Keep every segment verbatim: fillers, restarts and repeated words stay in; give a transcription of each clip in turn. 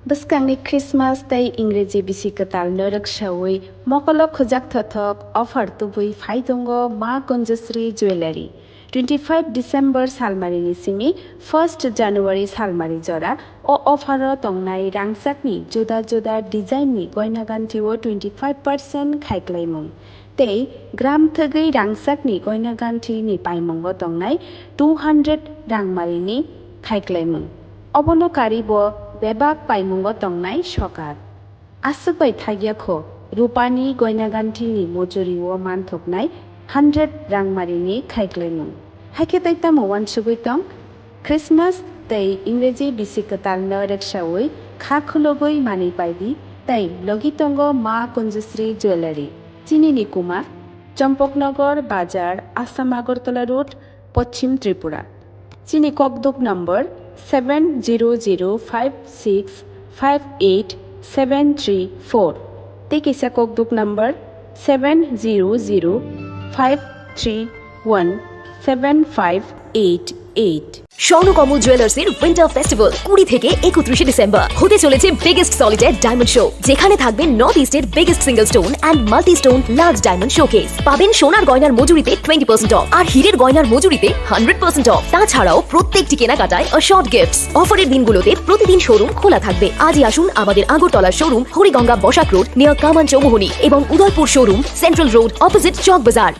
Bwskangni Christmas tei Ingreji bisi kwtalno rwksaui mokolo khujak thothok offer tubui phai tongo Ma Kunjasri Jewellery. Twenty five December salmarini simi first January salmari jora o offer o tongnai rangchakni juda juda design ni goina ganthi o twenty five percent khaiklaimung. Tei gram thwgwi rangchakni goina ganthini paimungo tongnai two hundred rangmarini khaiklaimung. Obono karibo bebak paimungo tongnai sokar. Aswk bai thagya kho, rupani goina ganthini mojori o manthoknai hundred rangmarini khaiklaimung. Haikhe tai tamo uansugwi tong? Christmas tei Ingreji bisi kwtalno rwksaui kha khulugwi manwi paidi tei logi tongo Ma Kunjasri Jewellery. Chinini kuma, Champaknagar Bazar, Assam Agartala Road, Poschim Tripura. Chini kokduk number seven zero zero five six five eight seven three four. Tei kisa kokduk number seven zero zero five three one seven five eight eight. স্বর্ণ কমল জুয়েলার্সের winter festival কুড়ি থেকে একত্রিশে ডিসেম্বর। হতে চলেছে biggest solitaire diamond show, যেখানে থাকবে নর্থ ইস্টের biggest single stone and multi stone large diamond showcase. পাবেন সোনার গয়নার মজুরিতে টোয়েন্টি পার্সেন্ট অফ আর হীরের গয়নার মজুরিতে হান্ড্রেড পার্সেন্ট অফ। তাছাড়াও প্রত্যেকটি কেনাকাটায় অ্যাসর্ড গিফটস। অফারের দিনগুলোতে প্রতিদিন শোরুম খোলা থাকবে। আজই আসুন আমাদের আগরতলার showroom Hariganga Basak road near Kaman Chowmuhani এবং Udaipur showroom central road opposite Chowk Bazar.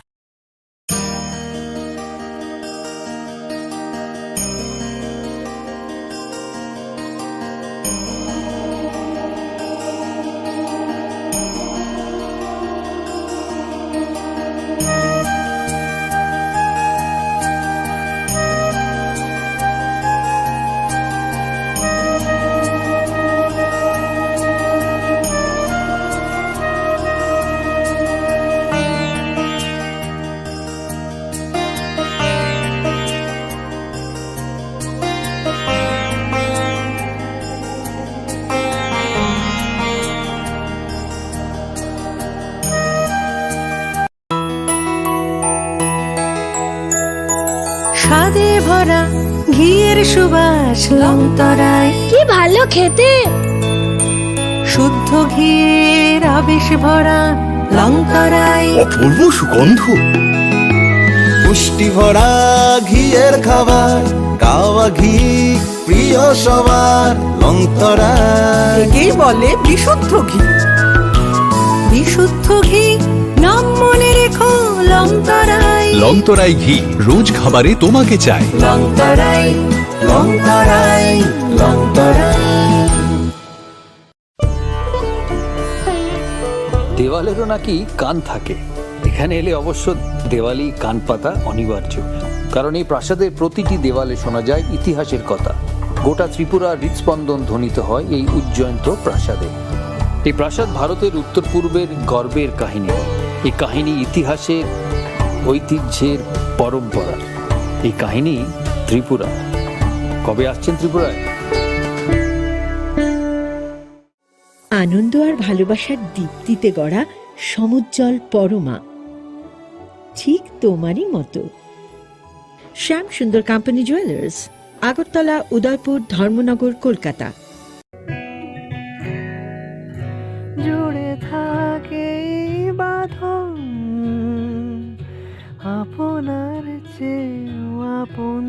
স্বাদে ভরা ঘিয়ের সুবাস লংতরাই। কি ভালো খেতে। শুদ্ধ ঘিয়ের আবেশ ভরা লংতরাই। অপূর্ব সুগন্ধ। পুষ্টি ভরা ঘিয়ের খাবার, কাওয়া ঘি প্রিয় সবার লংতরাই। একেই বলে বিশুদ্ধ ঘি। বিশুদ্ধ ঘি, নাম মনে রেখো লংতরাই। লংতরাই ঘি, রোজ খাবারে তোমাকে চাই। লংতরাই, লংতরাই, লংতরাই। দেওয়ালেরও নাকি কান থাকে। এখানে এলে অবশ্য দেওয়ালি কান পাতা অনিবার্য, কারণ এই প্রাসাদের প্রতিটি দেওয়ালে শোনা যায় ইতিহাসের কথা। গোটা ত্রিপুরার হৃদস্পন্দন ধ্বনিত হয় এই উজ্জয়ন্ত প্রাসাদে। এই প্রাসাদ ভারতের উত্তর পূর্বের গর্বের কাহিনী। এই কাহিনী ইতিহাসের, ঐতিহ্যের, পরম্পরার। এই কাহিনী ত্রিপুরা। কবে আসছেন ত্রিপুরায়? আনন্দ আর ভালোবাসার দীপ্তিতে গড়া সমুজ্জ্বল পরমা, ঠিক তোমারই মতো। শ্যাম সুন্দর কোম্পানি জুয়েলার্স, আগরতলা, উদয়পুর, ধর্মনগর, কলকাতা। জুড়ে থাকে এই বাঁধন, আপনার চেয়েও আপন।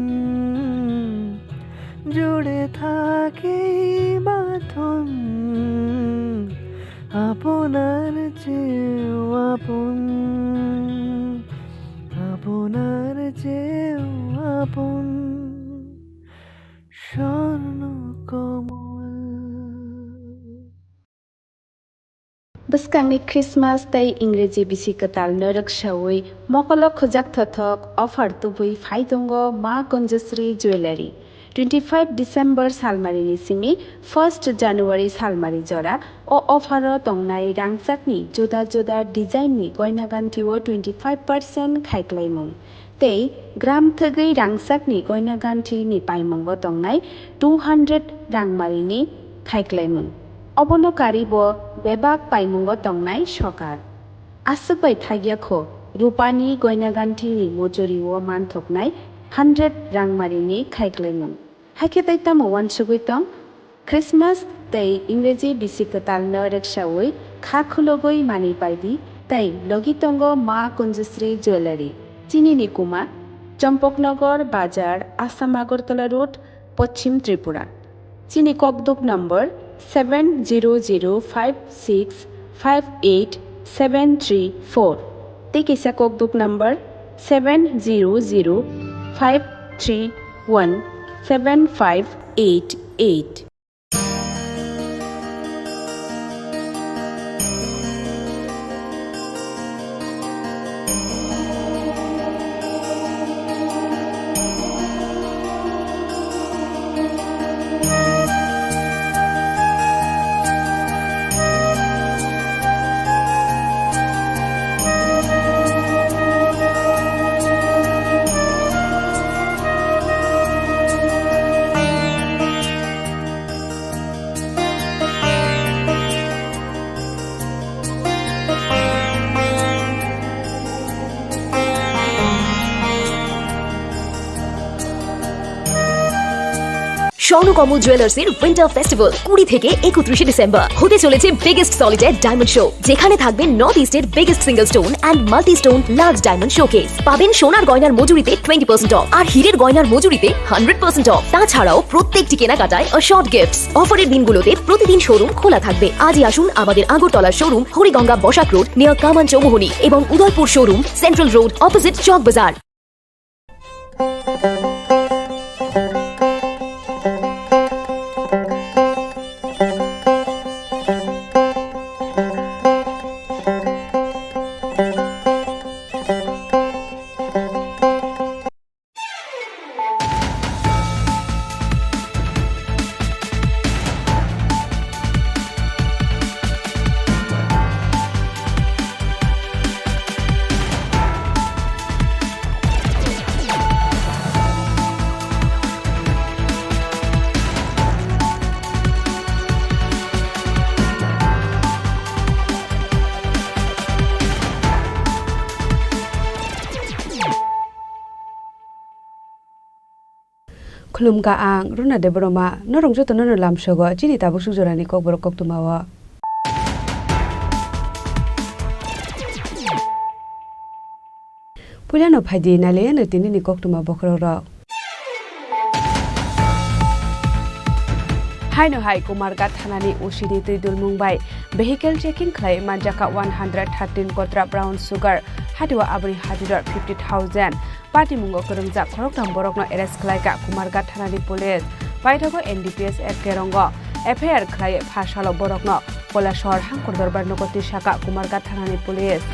জুড়ে থাকে এই বাঁধন, আপনার চেয়েও আপন, আপনার চেয়েও আপন। স্বর্ণ কমল। Bwskangni Christmas tei Ingreji bisi kwtalno rwksaui mokolo khujak thothok offer tubui phai tongo Ma Kunjasri Jewellery. Twenty five December salmarini simi first January salmari jora o offer o tongnai rangchakni juda juda design ni goina ganthi o twenty five percent khaiklaimung. Tei gram thwgwi rangchakni goina ganthini paimungo tongnai two hundred rangmarini khaiklaimung. Obono karibo bebak paimungo tongnai sokar. Aswk bai thagya kho, rupani goina ganthini mojori o manthoknai hundred rangmarini khaiklaimung. Hakhe tai tamo uansugwi tong? Christmas tei Ingreji bisi kwtalno rwksaui kha khulugui manwi paidi tei logi tongo Ma Kunjusri Jewellery. Chini ni kuma Champaknagar Bazar, Assam Agartala Road, Poschim Tripura. Chini kokduk number seven zero zero five six five eight seven three four. Tei kisa kokduk number seven zero zero five three one seven five eight eight. স্বর্ণ কমল জুয়েলার্সের winter festival কুড়ি থেকে একত্রিশে ডিসেম্বর হতে চলেছে biggest solitaire diamond show, যেখানে থাকবে নর্থ ইস্টের biggest single stone and multi stone large diamond showcase. পাবেন সোনার গয়নার মজুরিতে টোয়েন্টি পার্সেন্ট অফ আর হীরের গয়নার মজুরিতে হান্ড্রেড পার্সেন্ট অফ। তাছাড়াও প্রত্যেকটি কেনাকাটায় অ্যাসর্ড গিফটস। অফারের দিনগুলোতে প্রতিদিন শোরুম খোলা থাকবে। আজই আসুন আমাদের Agartala showroom Hariganga Basak road near Kaman Chowmuhani এবং Udaipur showroom central road opposite Chowk Bazar. Khulumkha ang Runa Debbarma, norok jotono no lamsogo chini tabuk suk jorani kokborok koktwmao. Puilano phaidi nailaiya no tinini koktwma bokhorokrok. Haino hai Kumarghat thanani O C ni twi dulmung bai vehicle checking khlai manjakha one hundred thirteen kotra brown sugar, hatiwa aboni hajira fifty thousand. Patimungo kwrwngjak khoroktham borokno arrest khlaikha Kumarghat thanani police. Paithago N D P S F kerongo F I R khlaiwi pha salo borokno Koilashahar Hangkor Dorbar nogo tisakha Kumarghat thanani police.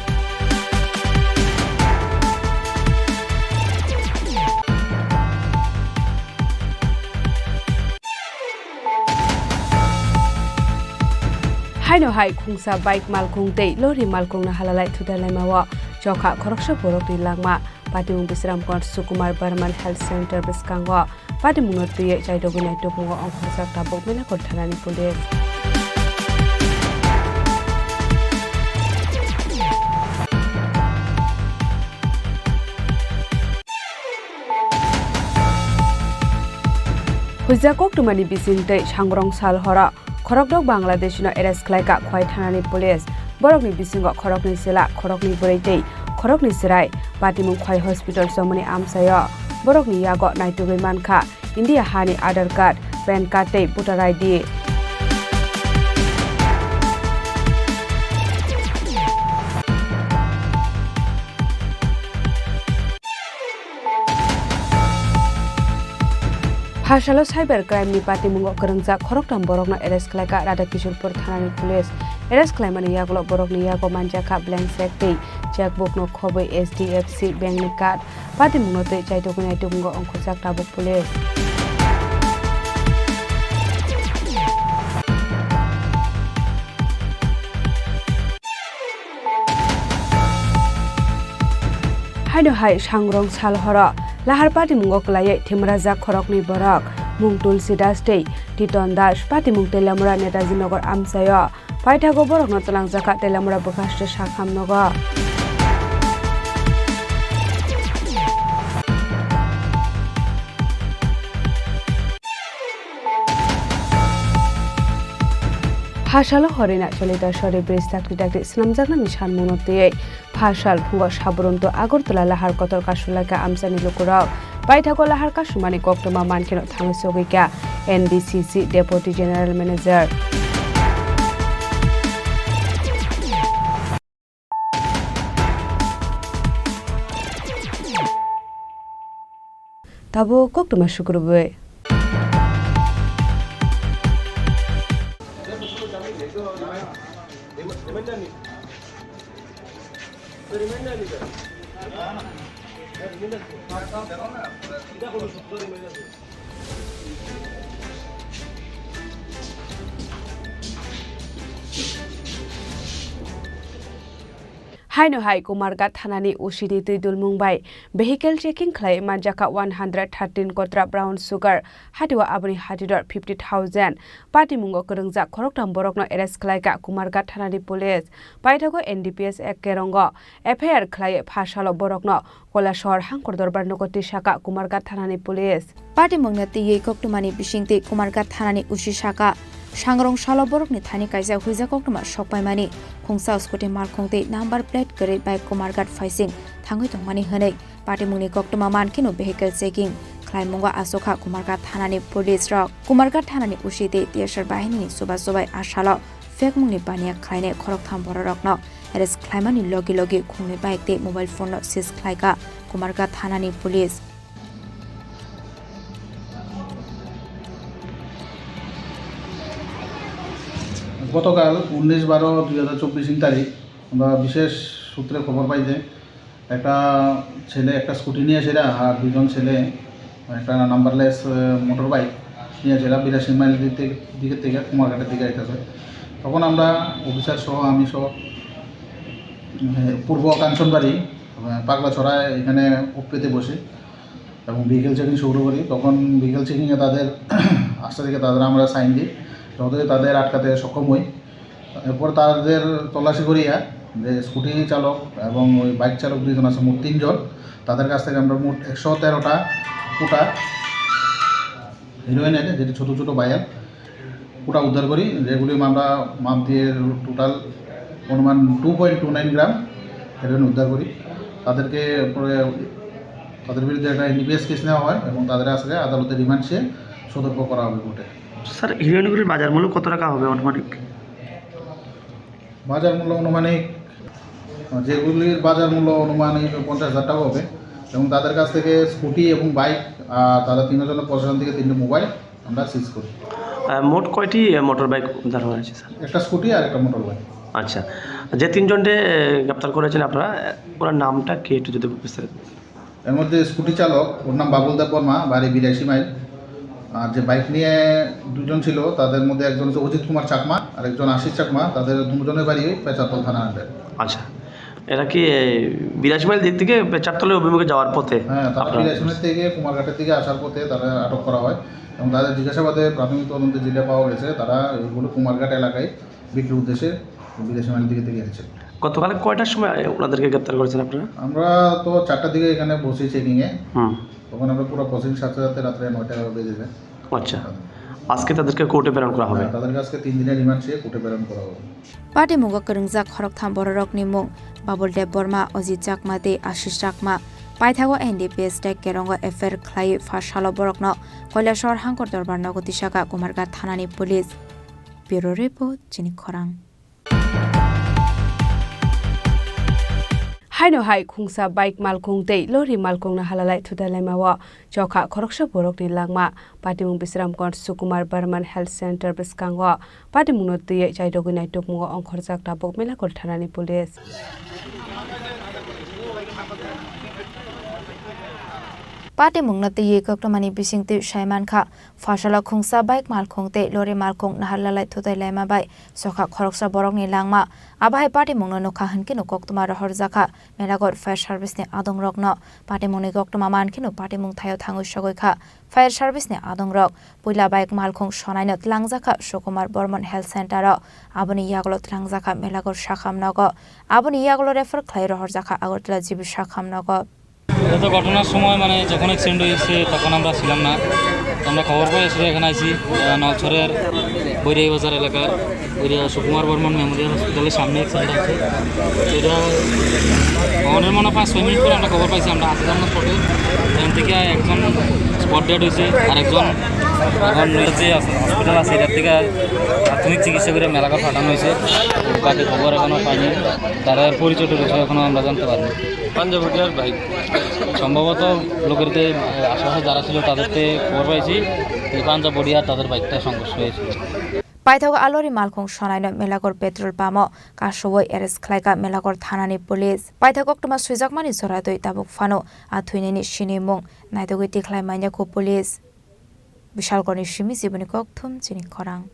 Haino hai khungsa bike malkhung tei lorry malkhungno halalai thuda laimao chokha khoroksa borokni langma. Patimung Bisramganj Sukumar Barman Health Center bwskango patimungno twiwi chaidogwi naitukmungo ongkhorjak tabuk Melakur thanani police. Huijak koktwmani bisingtwi sangrong sal horo khorokdok Bangladeshino arrest khlaikha Khwai thanani police. Borokni bisingo khoroknwi chwla, khoroknwi bwrwi tei khoroknwi chwrai. Patimung Khwai hospital chomoni amchaio. Borokni yago naitugwi mankha India hani Aadhaar card, pan card tei voter I D. Phasalo cyber crime ni patimungo kwrwngjak khoroktham borokno arrest khlaikha Radhakishorpur thanani police. Arrest khlaimani yagulo borokni yago manjakha blank check tei checkbook no khobwi H D F C bank ni card. Patimungno twi chaitugwi naitukmungo ongkhorjak tabuk police. Haino hai sangrong sal horo lahar patimungo kwlaiwi thimrajak khoroknwi borok, mung Tulsi Das tei Titon Das, patimung Teliamura Netaji Nagar amchaio. Paithago borokno twlangjakha Teliamura bwkhaste sakham nogo. Phasalo horina cholita sori bridge takti takti swnamjaknani sanmungno twiwi phasal phungo Saburuntu Agartala lahar kotor kasulaikha amchaini lukurok. Paithago lahar kasumani koktwma mankheno thangwi sogwikha N D C C Deputy General Manager. Tabuk koktwma sukrubwi. Haino hai Kumarghat thanani O C ni twi dulmung bai vehicle checking khlai manjakha one hundred thirteen kotra brown sugar, hatiwa aboni hatidor fifty thousand. Patimungo kwrwngjak khoroktham borokno arrest khlaikha Kumarghat thanani police. Paithago N D P S Act kerongo F I R khlai phasalo borokno Koilashahar Hangkor Dorbar nogo tisakha Kumarghat thanani police. Patimungno twiwi koktwmani bisingtwi Kumarghat thanani O C sakha, sangrong salo borokni thani kaisa huijak koktwma sokpaimani, khungsa scooty malkhung tei number plate kwrwi bike Kumarghat phaising thangwi tongmani hwnwi. Patimungni koktwma mankheno vehicle checking khlaimungo achukha Kumarghat thanani police rok. Kumarghat thanani O C tei T S R bahinini chubachu bai a salo phekmungni baniya khlainai khoroktham bororokno arrest khlaimani logi logi khungni bike tei mobile phone no seize khlaikha Kumarghat thanani police. গতকাল উনিশ বারো দুই হাজার চব্বিশ তারিখ আমরা বিশেষ সূত্রে খবর পাই যে একটা ছেলে একটা স্কুটি নিয়ে এসে আর দুজন ছেলে একটা নাম্বারলেস মোটর বাইক নিয়ে এসে বিরাশি মাইল দিকে দিকে থেকে কুমারঘাটের দিকে আইতেছে। তখন আমরা অফিসার সহ আমি সহ উম, পূর্ব কাঞ্চনবাড়ি, আহ, পাগলাছড়া এখানে ওপেতে বসি এবং ভেহিকেল চেকিং শুরু করি। তখন ভেহিকেল চেকিংয়ে তাদের আস্তে থেকে তাদের আমরা সাইন দিই, যতই তাদের আটকাতে সক্ষম হই। এরপর তাদের তল্লাশি করিয়া যে স্কুটি চালক এবং ওই বাইক চালক দুইজন আছে, মোট তিনজন। তাদের কাছ থেকে আমরা মোট একশো তেরোটা কোটা হিরোইন আছে, যেটি ছোট ছোট ভায়াল, কোটা উদ্ধার করি, যেগুলি আমরা মাপ দিয়ে টোটাল অনুমান two point two nine gram heroin উদ্ধার করি। তাদেরকে পরে তাদের বিরুদ্ধে একটা এনডিপিএস কেস নেওয়া হয় এবং তাদের আজকে আদালতে রিমান্ড চেয়ে সোপর্দ করা হবে কোর্টে। স্যার, হিরোইনগুলির বাজার মূল্য কত টাকা হবে আনুমানিক? বাজার মূল্য আনুমানিক, যেগুলির বাজার মূল্য আনুমানিক পঞ্চাশ হাজার টাকা হবে এবং তাদের কাছ থেকে স্কুটি এবং বাইক, আর তারা তিনজনের প্রশাসন থেকে তিনটে মোবাইল আমরা সিজ করি। আহ, মোট কয়টি, আহ, মোটর বাইক উদ্ধার হয়েছে, স্যার? একটা স্কুটি আর একটা মোটর বাইক। আচ্ছা, যে তিনজনকে, আহ, গ্রেপ্তার করেছেন আপনারা, আহ, ওনার নামটা কি একটু যদি বিস্তারিত বলেন? এর মধ্যে স্কুটি চালক, ওর নাম বাবুল দেব বর্মা, বাড়ি বিরাশি মাইল। আর যে বাইক নিয়ে দুজন ছিল, তাদের মধ্যে একজন হচ্ছে অজিত কুমার চাকমা আর একজন আশিস চাকমা। তাদের দুজনের বাড়ি ওই পেচারতল থানা আন্ডারে। আচ্ছা, এরা কি, এ, বিরাশি মাইল দিক থেকে পেচারতলের অভিমুখে যাওয়ার পথে হ্যাঁ, তারা আপনারা বিরাশি মাইল থেকে কুমারঘাটের দিকে আসার পথে তারা আটক করা হয় এবং তাদের জিজ্ঞাসাবাদে প্রাথমিক তদন্তে যেটা পাওয়া গেছে, তারা এইগুলো কুমারঘাট এলাকায় বিক্রির উদ্দেশ্যে বিরাশি মাইল দিকে থেকে এনেছে। গতকাল কয়টার সময় ওনাদেরকে গ্রেপ্তার করেছেন আপনারা? আমরা তো চারটার দিকে এখানে বসি চেকিং এ। হুম। তখন আমরা পুরো প্রসিডিং সাথে সাথে রাত্রে নয়টা বেজে যায়। আচ্ছা, আজকে তাদেরকে কোর্টে প্রেরণ করা হবে? হ্যাঁ, তাদেরকে আজকে তিন দিনের রিমান্ড চেয়ে কোর্টে প্রেরণ করা হবে। Patimungo kwrwngjak khoroktham bororokni mung Babul Deb Borma, Ajit Chakma tei Ashish Chakma. Paithago N D P S tei kerongo F I R khlaiwi phasalo borokno Koilashahar Hangkor Dorbar nogo tisakha Kumarghat thanani police. Bureau Report, Chini Khorang. Haino hai khungsa bike malkhung tei lorry malkhungno halalai thutai laimao chokha khoroksa borokni langma. Patimung Bisramganj Sukumar Barman Health Center bwskango patimungno twiwi chaidogwi naitukmungo ongkhorjak tabuk Melakhor thanani police. Patimungno twiwi koktwmani bisingtwi sai mankha, phasalo khungsa bike malkhung tei lorry malkhung naharlalai thutai laima bai chokha khoroksa borokni langma. Abo hai patimungno nukha hwnkhe no koktwma rohorjakha Melakhor fire service ni adongrokno. Patimungni koktwma mankheno patimung thaio thangwi sogwi kha. Fire service ni adongrok puila bike malkhung sonaino twlangjakha Sukumar Bormon Health Center o. Aboni yagulo twlangjakha Melakhor sakham nogo. Aboni yagulo refer khlai rohorjakha Agartala G B sakham nogo. এটা তো ঘটনার সময়, মানে, যখন অ্যাক্সিডেন্ট হয়েছে, তখন আমরা ছিলাম না। তো আমরা খবর পাই, আসলে এখানে আইছি, আহ, নলছড়ের বৈরাই বাজার এলাকার বৈরাই সুকুমার বর্মন মেমোরিয়াল হসপিটালের সামনে অ্যাক্সিডেন্ট হয়েছে। তো এটা অনের মনে হয় পাঁচ ছয় মিনিট পরে আমরা খবর পাইছি, আমরা হাতে ধরলাম স্পটে। এখান থেকে একজন স্পট ডেড হয়েছে, আর একজন এখন যে আছে, হসপিটাল আছে, এটার থেকে প্রাথমিক চিকিৎসা করে মেলাঘাট পাঠানো হয়েছে। বাকি খবর এখনো পাইনি, তার পরিচয় টরিচয় এখনো আমরা জানতে পারিনি। পাঞ্জাবুটিয়ার ভাই। সম্ভবত লোকের যে, আহ, আশেপাশে যারা ছিল তাদের থেকে খবর পাইছি, এই পাঞ্জাবুটিয়ার তাদের বাইকটা সংঘর্ষ হয়েছিল। Paithak alori malkhung sonaino Melagor petrol pump o kasowoi arrest khlaikha Melagor thanani police. Paithak koktwma swijakmani joratwi tabuk phano a thwinani sinimung naitugwi tikhlai manya khu police. Bishalkorni simi Jiboni Kokthum chini khorang.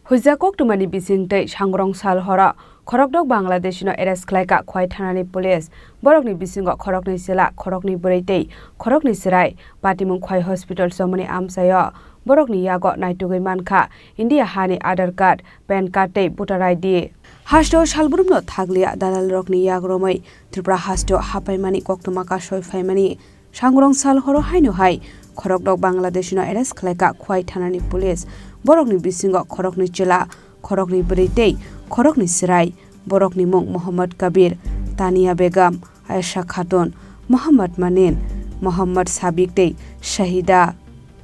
Huijak koktwmani bisingtwi sangrong sal horo khorokdok Bangladeshino arrest khlaikha Khwai thanani police. Borokni bisingo khoroknwi chwla, khoroknwi bwrwi tei khoroknwi chwrai. Patimung Khwai hospital chomoni amchaio borokni yago naitugwi mankha India hani Aadhaar card, PAN card tei voter I D. Hasteo salbrumno thakliya dalalrokni yak romwi Tripura hasteo hapaimani koktwma kasoi phaimani. Sangrong sal horo haino hai khorokdok Bangladeshino arrest khlaikha Khwai thanani police. Borokni bisingo khoroknwi chwla, khoroknwi bwrwi tei khoroknwi chwrai. Borokni mung Mohammad Kabir, Tania Begum, Aisha Khatun, Mohammad Manin, Mohammad Sabik tei Shahida.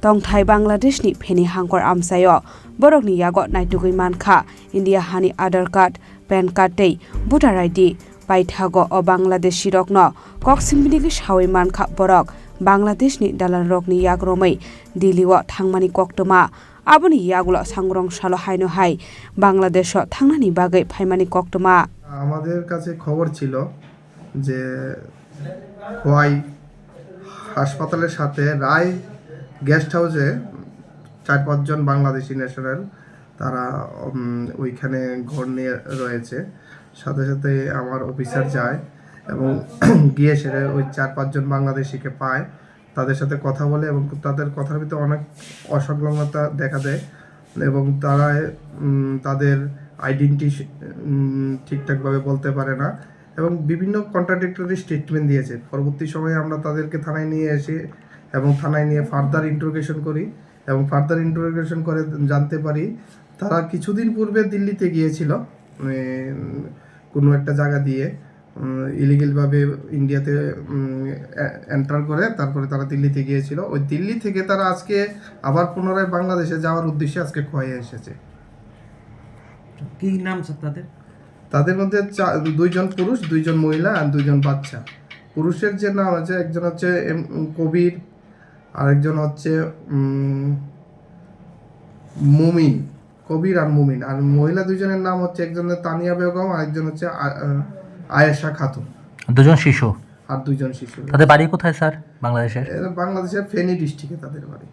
Tongthai Bangladeshni pheni hangkor amchaio borokni yago naitugwi mankha India hani Aadhaar card, PAN card tei voter I D. Paithago o Bangladeshirokno kok singmini sawi mankha borok Bangladeshni dalalrokni yak romwi Delhi-o thangmani koktwma. Aboni yagulo sangrong salo haino hai Bangladesho thangnani bagwi phaimani koktwma. আমাদের কাছে খবর ছিল যে খোয়াই হাসপাতালের সাথে রায় গেস্ট হাউসে চার পাঁচজন বাংলাদেশি ন্যাশনাল তারা, উম, ওইখানে ঘর নিয়ে রয়েছে। সাথে সাথে আমার অফিসার যায় এবং গিয়ে সেটা ওই চার পাঁচজন বাংলাদেশিকে পায়। তাদের সাথে কথা বলে এবং তাদের কথার ভিতরে অনেক অসংলগ্নতা দেখা দেয় এবং তারা, উম, তাদের আইডেন্টিটি, উম, ঠিকঠাকভাবে বলতে পারে না এবং বিভিন্ন কন্ট্রাডিক্টরি স্টেটমেন্ট দিয়েছে। পরবর্তী সময়ে আমরা তাদেরকে থানায় নিয়ে আসি এবং থানায় নিয়ে ফার্দার ইন্টারোগেশন করি এবং ফার্দার ইন্টারোগেশন করে জানতে পারি তারা কিছুদিন পূর্বে দিল্লিতে গিয়েছিল, উম, কোনো একটা জায়গা দিয়ে, উম, ইলিগালভাবে ইন্ডিয়াতে, উম, এ-, এন্টার করে তারপরে তারা দিল্লিতে গিয়েছিল। ওই দিল্লি থেকে তারা আজকে আবার পুনরায় বাংলাদেশে যাওয়ার উদ্দেশ্যে আজকে খোয়াইয়ে এসেছে। কি নাম স্যার তাদের? তাদের মধ্যে চা-, দুইজন পুরুষ, দুইজন মহিলা আর দুইজন বাচ্চা। পুরুষের যে নাম আছে, একজন হচ্ছে এম, কবির, আরেকজন হচ্ছে, উম, মুমিন, কবির আর মুমিন। আর মহিলা দুইজনের নাম হচ্ছে, একজন হচ্ছে তানিয়া বেগম, আরেকজন হচ্ছে আ-, আ-, আয়েশা খাতুন। দুজন শিশু। আর দুইজন শিশু। তাদের বাড়ি কোথায়, স্যার? বাংলাদেশের? এরা বাংলাদেশের ফেনী ডিস্ট্রিক্টে তাদের বাড়ি।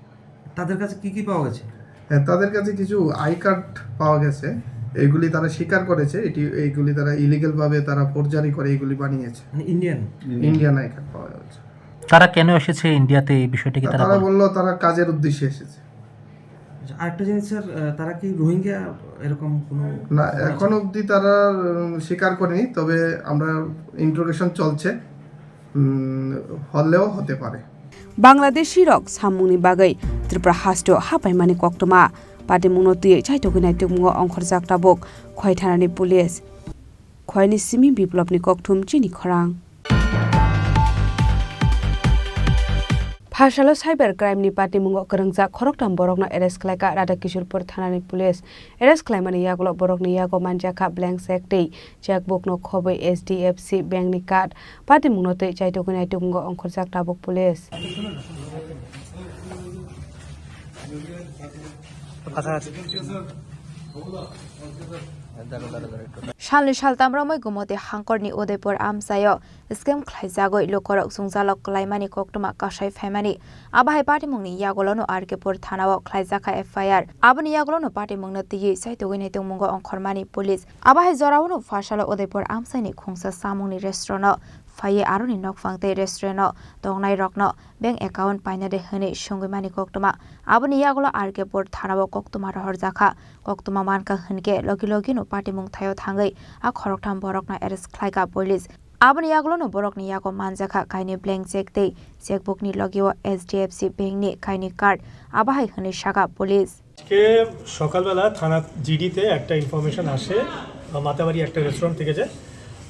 তাদের কাছে কি কি পাওয়া গেছে? হ্যাঁ, তাদের কাছে কিছু আই কার্ড পাওয়া গেছে, এইগুলি তারা স্বীকার করেছে, এটি, এইগুলি তারা ইলিগালভাবে তারা ফোর্জারি করে এইগুলি বানিয়েছে। মানে ইন্ডিয়ান? ইন্ডিয়ান আই কার্ড পাওয়া গেছে। তারা কেন এসেছে ইন্ডিয়াতে, এই বিষয়টি কি তারা তারা বলেছে? বলল তারা কাজের উদ্দেশ্যে এসেছে। আচ্ছা, আরেকটা জিনিস স্যার, আহ, তারা কি রোহিঙ্গা এরকম কোনো না, খবর আছে? এখন অবধি তারা, উম, স্বীকার করেনি, তবে আমরা ইন্টারোগেশন চলছে, উম, হলেও হতে পারে। Bangladeshi rok samungni bagwi Tripura hasteo hapaimani koktwma. Patimungno twiwi chaitugwi naitukmungo ongkhorjak tabuk Khwai thanani police. Khwaini simi Biplopni kokthum chini khorang. Phasalo cyber crime ni patimungo kwrwngjak khoroktham borokno arrest khlaikha Radha Kishorpur thanani police. Arrest khlaimani yagulo borokni yago manjakha blank check tei checkbook no khobwi H D F C bank ni card. Patimungno twi chaitugwi naitukmungo ongkhorjak tabuk police. Salni saltam romwi Gumoti hangkorni Udaipur amchaio scam khlaijagwi lukorok chwngsalok kwlaimani koktwma kasai phaimani. Abo hai patimungni yagulono R K pur thanao khlaijakha F I R. Aboni yagulono patimungno twiwi saitugwi naitugmungo ongkhormani police. Abo hai joraono phasalo Udaipur amchaini khungsa chamungni restaurant-o phaiwi aroni nokphang tei restaurant-o tongnairokno bank account painade hwnwi swngwi mani koktwma. Aboni yagulo R K pur thanao koktwma rohorjakha. Koktwma mankha hwnkhe logi logino patimung thaio thangwi a khoroktham borokno arrest khlaikha police. Aboni yagulono borokni yago manjakha kainwi blank check tei checkbookni logio H D F C bankni kainwi card. Abo hai hwnwi sakha police. আজকে সকালবেলা থানা জিডিতে একটা ইনফরমেশন আসে, আহ, মাতাবাড়ি একটা রেস্টুরেন্ট থেকে, যে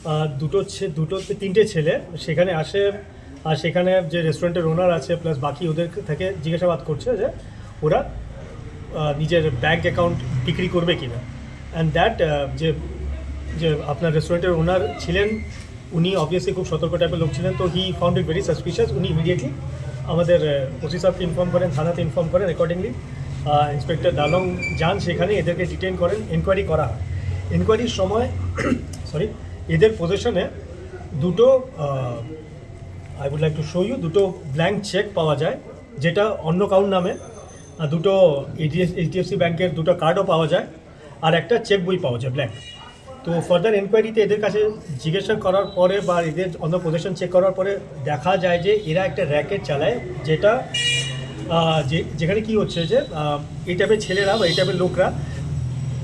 আহ, দুটো ছে- দুটো তে তিনটে ছেলে সেখানে আসে। আর সেখানে যে রেস্টুরেন্টের ওনার আছে, প্লাস বাকি ওদের থেকে জিজ্ঞাসাবাদ করছে যে ওরা আহ, নিজের ব্যাংক অ্যাকাউন্ট বিক্রি করবে কিনা। অ্যান্ড দ্যাট, যে যে আপনার রেস্টুরেন্টের ওনার ছিলেন, উনি অবভিয়াসলি খুব সতর্ক টাইপের লোক ছিলেন। তো he found it very suspicious। উনি ইমিডিয়েটলি আমাদের ওসি সাহেবকে ইনফর্ম করেন, থানাতে ইনফর্ম করেন। অ্যাকর্ডিংলি ইন্সপেক্টর দালং যান সেখানে, এদেরকে ডিটেইন করেন, এনকোয়ারি করা হয়। এনকোয়ারির সময় সরি, এদের পজিশনে দুটো, I would like to show you, দুটো ব্ল্যাংক চেক পাওয়া যায়, যেটা অন্য কারোর নামে, আহ, দুটো এইচডিএফসি ব্যাংকের দুটো কার্ডও পাওয়া যায়, আর একটা চেক বই পাওয়া যায় ব্ল্যাংক। তো ফার্দার এনকোয়ারিতে এদের কাছে জিজ্ঞাসা করার পরে বা এদের অন্য পজিশন চেক করার পরে দেখা যায় যে এরা একটা র্যাকেট চালায়, যেটা, আহ, যে যেখানে কি হচ্ছে যে, আহ, এই টাইপের ছেলেরা বা এই টাইপের লোকরা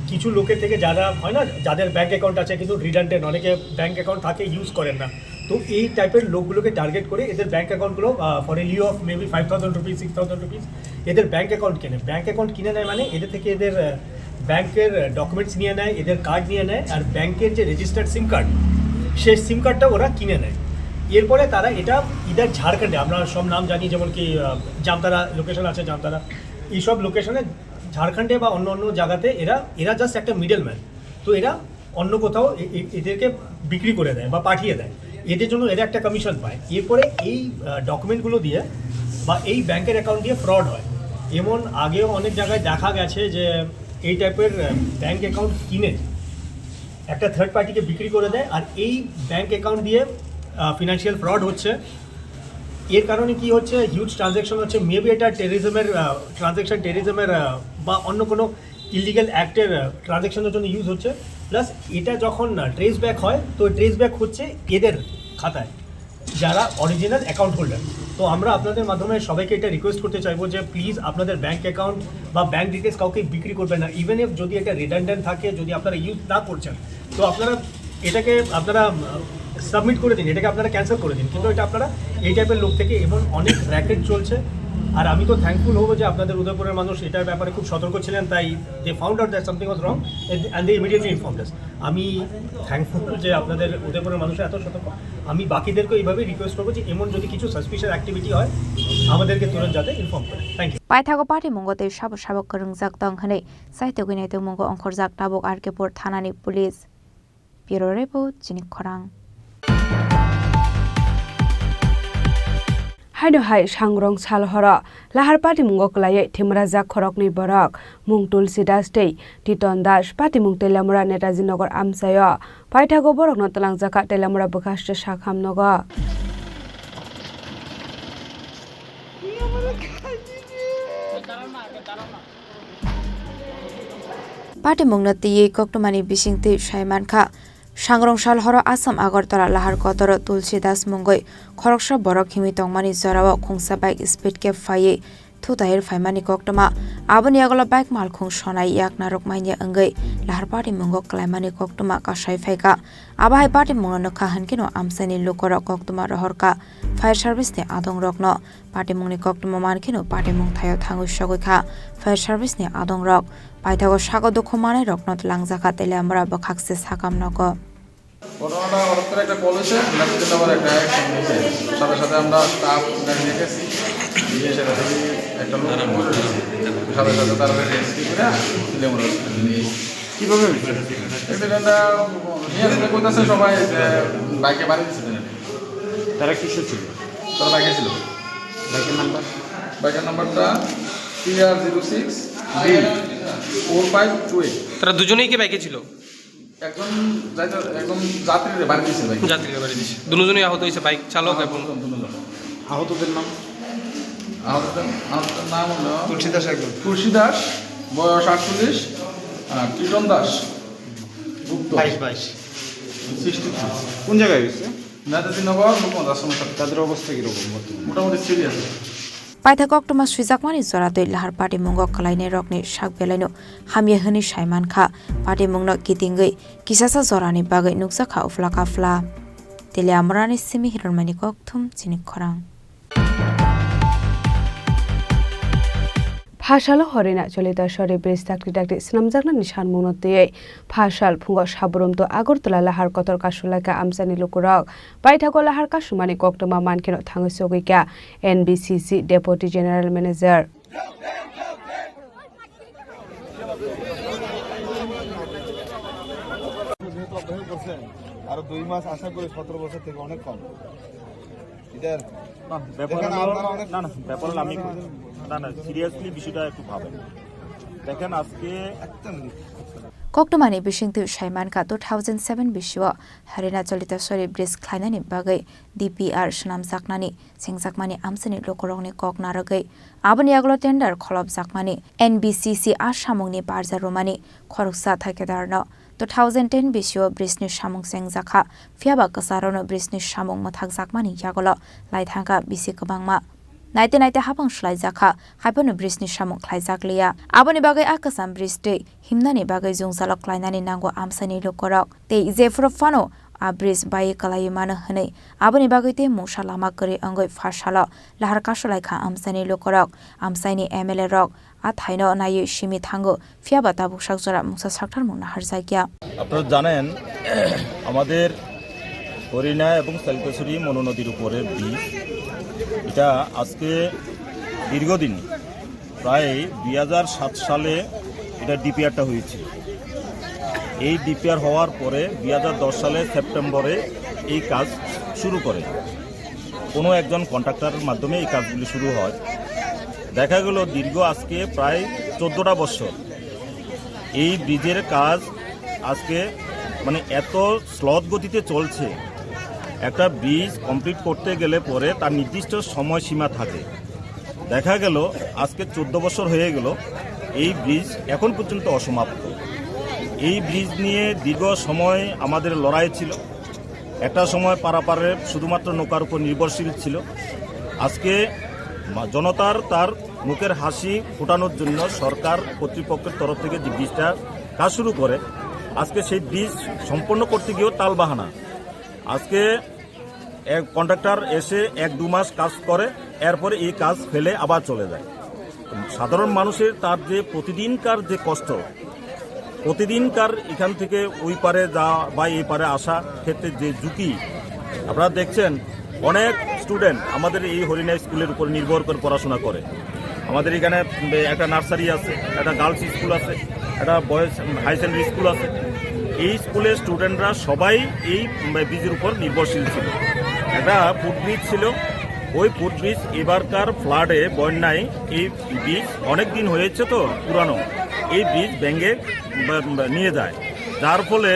কিছু লোকের থেকে, যারা হয় না, যাদের ব্যাংক অ্যাকাউন্ট আছে কিন্তু রিডান্ডেন্ট, অনেকে ব্যাংক অ্যাকাউন্ট থাকে, ইউজ করেন না, তো এই টাইপের লোকগুলোকে টার্গেট করে এদের ব্যাংক অ্যাকাউন্টগুলো, for a Liu of maybe five thousand rupees, six thousand rupees, এদের ব্যাংক অ্যাকাউন্ট কেনে। ব্যাংক অ্যাকাউন্ট কিনে নেয় মানে এদের থেকে এদের, আহ, ব্যাংকের ডকুমেন্টস নিয়ে নেয়, এদের কার্ড নিয়ে নেয়, আর ব্যাংকের যে রেজিস্টার্ড সিম কার্ড, সেই সিম কার্ডটা ওরা কিনে নেয়। এরপরে তারা এটা ইদার ঝাড়খণ্ডে, আমরা সব নাম জানি, যেমন কি, আহ, জামতারা লোকেশন আছে, জামতারা, এইসব লোকেশনে, ঝাড়খণ্ডে বা অন্য অন্য জায়গাতে এরা এরা জাস্ট একটা মিডল ম্যান। তো এরা অন্য কোথাও এ- এ- এদেরকে বিক্রি করে দেয় বা পাঠিয়ে দেয়, এদের জন্য এরা একটা কমিশন পায়। এরপরে এই, আহ, ডকুমেন্টগুলো দিয়ে বা এই ব্যাংকের অ্যাকাউন্ট দিয়ে ফ্রড হয়। এমন আগেও অনেক জায়গায় দেখা গেছে যে এই টাইপের, আহ, ব্যাংক অ্যাকাউন্ট কিনে একটা থার্ড পার্টিকে বিক্রি করে দেয়, আর এই ব্যাংক অ্যাকাউন্ট দিয়ে, আহ, ফিনান্সিয়াল ফ্রড হচ্ছে। এর কারণে কি হচ্ছে, হিউজ ট্রানজ্যাকশন হচ্ছে। মেবি এটা টেরিজমের, আহ, ট্রানজ্যাকশন, টেরিজমের, আহ, বা অন্য কোনো ইলিগাল অ্যাক্টের, আহ, ট্রানজ্যাকশনের জন্য ইউজ হচ্ছে। প্লাস এটা যখন, আহ, ট্রেস ব্যাক হয়, তো ট্রেস ব্যাক হচ্ছে এদের খাতায়, যারা অরিজিনাল অ্যাকাউন্ট হোল্ডার। তো আমরা আপনাদের মাধ্যমে সবাইকে এটা রিকোয়েস্ট করতে চাইবো যে প্লিজ আপনাদের ব্যাংক অ্যাকাউন্ট বা ব্যাংক ডিটেলস কাউকে বিক্রি করবেন না। ইভেন ইফ যদি এটা রিডান্ডেন্ট থাকে, যদি আপনারা ইউজ না করছেন, তো আপনারা এটাকে আপনারা, আহ, সাবমিট করে দিন, এটাকে আপনারা ক্যান্সেল করে দিন। কিন্তু এটা আপনারা এই টাইপের লোক থেকে এমন অনেক র্যাকেট চলছে। আর আমি তো থ্যাঙ্কফুল হবো যে আপনাদের উদয়পুরের মানুষ এটার ব্যাপারে খুব সতর্ক ছিলেন, তাই they found out that something was wrong and they immediately informed us। আমি থ্যাঙ্কফুল যে আপনাদের উদয়পুরের মানুষ এত সতর্ক। আমি বাকিদেরকেও এইভাবেই রিকোয়েস্ট করবো যে এমন যদি কিছু সাসপিশিয়াস অ্যাক্টিভিটি হয়, আমাদেরকে তুরন্ত যাতে ইনফর্ম করে। Thank you. Paithago patimungo tei sabo sabo kwrwngjak tong hwnwi saitugwi naitugmungo ongkhorjak tabuk R K pur thanani police. Bureau Report, chini khorang. Haino hai sangrong sal horo lahar patimungo kwlaiwi thimrajak khoroknwi borok, mung Tulsi Das tei Titon Das, patimung Teliamura Netaji Nagar amchaio. Paithago borokno twlangjakha Teliamura bwkhaste sakham nogo. Patimungno twiwi koktwmani bisingtwi sai mankha, sangrong sal horo Assam Agartala lahar kotoro Tulsi Das mungwi khoroksa borok himwi tongmani jorao khungsa bike speed khe phaiwi thutair phaimani koktwma. Aboni yagulo bike malkhung sonai yak narwk manya wngwi lahar patimungo kwlaimani koktwma kasai phaikha. Abo hai patimungno nukha hwnkhe no amchaini lukorok koktwma rohorkha fire service ni adongrokno. Patimungni koktwma mankheno patimung thaio thangwi sogwi kha fire service ni adongrok. Paithago sago dukhu manai rokno twlangjakha Teliamura bwkhakse sakam nogo. ঘটনাটা হঠাৎ করে একটা কল হয়েছে, message number একটা অ্যাক্সিডেন্ট হয়েছে। সাথে সাথে আমরা স্টাফ গাড়ি রেখেছি, গিয়ে সেটা থেকে একটা লোক সাথে সাথে তার রেস্কিউ করে তুলে আমরা হসপিটালে নিয়ে এসেছি। কীভাবে হয়েছে? অ্যাক্সিডেন্টটা নিয়ে আসলে বলতেছে সবাই যে বাইকে বাড়ি দিচ্ছে। তারা কিসে ছিল? তারা বাইকে ছিল। বাইকের নাম্বার? বাইকের নাম্বারটা T R zero six B four five two eight. তারা দুজনেই কি বাইকে ছিল? একজন যাইতে, একজন যাত্রীরে বাড়ি দিছে ভাই। যাত্রীরে বাড়ি দিছে। দুজনই আহত হয়েছে, বাইক চালক আহত এবং দুজন, দুজন। আহতদের নাম? আহতদের, আহতদের নাম হলো তুলসী দাস একজন। তুলসী দাস, বয়স আটচল্লিশ, আর কৃষণ দাস, গুপ্ত। বাইশ, বাইশ। Sixty three. কোন জায়গায় হয়েছে? নেতাজিনগর, মুখ্যমন্ত্রী আশ্রম। তাদের অবস্থা কিরকম বর্তমানে? মোটামুটি serious. Paithak koktwma swijakmani joratwi lahar patimungo kwlainairokni sak belaino hamya hwnwi sai mankha. Patimungno kitingwi kisasa jorani bagwi nukjakha uphla kaphla. Teliamurani simi Hiranmani kokthum chini khorang. Phasalo Horina Cholita Sori bridge dakti dakti swnamjaknani sanmungno twiwi phasal phungo Sabrumto Agartala lahar kotor kasulaikha amchaini lukurok. Paithago lahar kasumani koktwma mankheno thangwi sogwikha N B C C Deputy General Manager. আরো দুই মাস আশা করি, সতেরো বছর থেকে অনেক কম। এটার না, ব্যাপার দেখেন, হলো, আপনারা অনেক না, না, ব্যাপার হলো আমি, না, না, সিরিয়াসলি বিষয়টা একটু ভাবেন। দেখেন, আজকে একদম Koktwmani bisingtwi sai mankha, two thousand seven bisio Harina Cholita Sori bridge khlainani bagwi D P R swnamjaknani sengjakmani amchaini lukurokni kok narwgwi aboni yagulo tender kholopjakmani N B C C a samungni barja rwmani khoroksa thaikedarno two thousand ten bisio bridge ni samung chengjakha, phiyaba kwcharokno bridge ni samung mwthakjakmani yagulo laithangkha bisi kwbangma. Naite naite habang swlaijakha, haiphano bridge ni samung khlaijakliya. Aboni bagwi a kwcham bridge twi himnani bagwi jwngjalo klainani nango amchaini lukurok. Tei jephuru phano a bridge bai kwlaiwi mano hwnwi aboni bagwi tei mungsa lama kwrwi wngwi phasalo lahar kasulaikha amchaini lukurok. Amchaini M L A rok a thaino naiwi simi thango, phiyaba tabuk sak jora mungsa sakthar mung naharjakya. আপনারা জানেন, আমাদের হরিণা এবং সালিতাছড়ি মনু নদীর উপরের ব্রিজ, এটা আজকে দীর্ঘদিন, প্রায় দুই হাজার সাত সালে এটা ডিপিআরটা হয়েছিল। এই ডিপিআর হওয়ার পরে দুই হাজার দশ সালে সেপ্টেম্বরে এই কাজ শুরু করে। কোনো একজন কন্ট্রাক্টরের মাধ্যমে এই কাজগুলি শুরু হয়। দেখা গেল দীর্ঘ আজকে প্রায় চোদ্দটা বছর এই ব্রিজের কাজ আজকে মানে এত স্লথ গতিতে চলছে। একটা ব্রিজ কমপ্লিট করতে গেলে পরে তার নির্দিষ্ট সময়সীমা থাকে। দেখা গেল আজকে চোদ্দ বছর হয়ে গেল এই ব্রিজ এখন পর্যন্ত অসমাপ্ত। এই ব্রিজ নিয়ে দীর্ঘ সময় আমাদের লড়াই ছিল। একটা সময় পারাপারে শুধুমাত্র নৌকার উপর নির্ভরশীল ছিল। আজকে মা-, জনতার তার মুখের হাসি ফোটানোর জন্য সরকার কর্তৃপক্ষের তরফ থেকে যে ব্রিজটা কাজ শুরু করে, আজকে সেই ব্রিজ সম্পন্ন করতে গিয়েও টালবাহানা। আজকে এক কন্ট্রাক্টর এসে এক দু মাস কাজ করে, এরপরে এই কাজ ফেলে আবার চলে যায়। সাধারণ মানুষের তার যে প্রতিদিনকার যে কষ্ট, প্রতিদিনকার এখান থেকে ওই পারে যাওয়া বা এই পারে আসা ক্ষেত্রে যে ঝুঁকি, আপনারা দেখছেন অনেক স্টুডেন্ট আমাদের এই হরিণা স্কুলের উপর নির্ভর করে পড়াশোনা করে। আমাদের এখানে একটা নার্সারি আছে, একটা গার্লস স্কুল আছে, একটা বয়েজ হাই সেকেন্ডারি স্কুল আছে। এই স্কুলের স্টুডেন্টরা সবাই এই ব্রিজের উপর নির্ভরশীল ছিল। একটা ফুটব্রিজ ছিল, ওই ফুটব্রিজ এবারকার ফ্লাডে, বন্যায় এই ব্রিজ অনেক দিন হয়েছে তো পুরানো, এই ব্রিজ ভেঙে বা, বা নিয়ে যায়, যার ফলে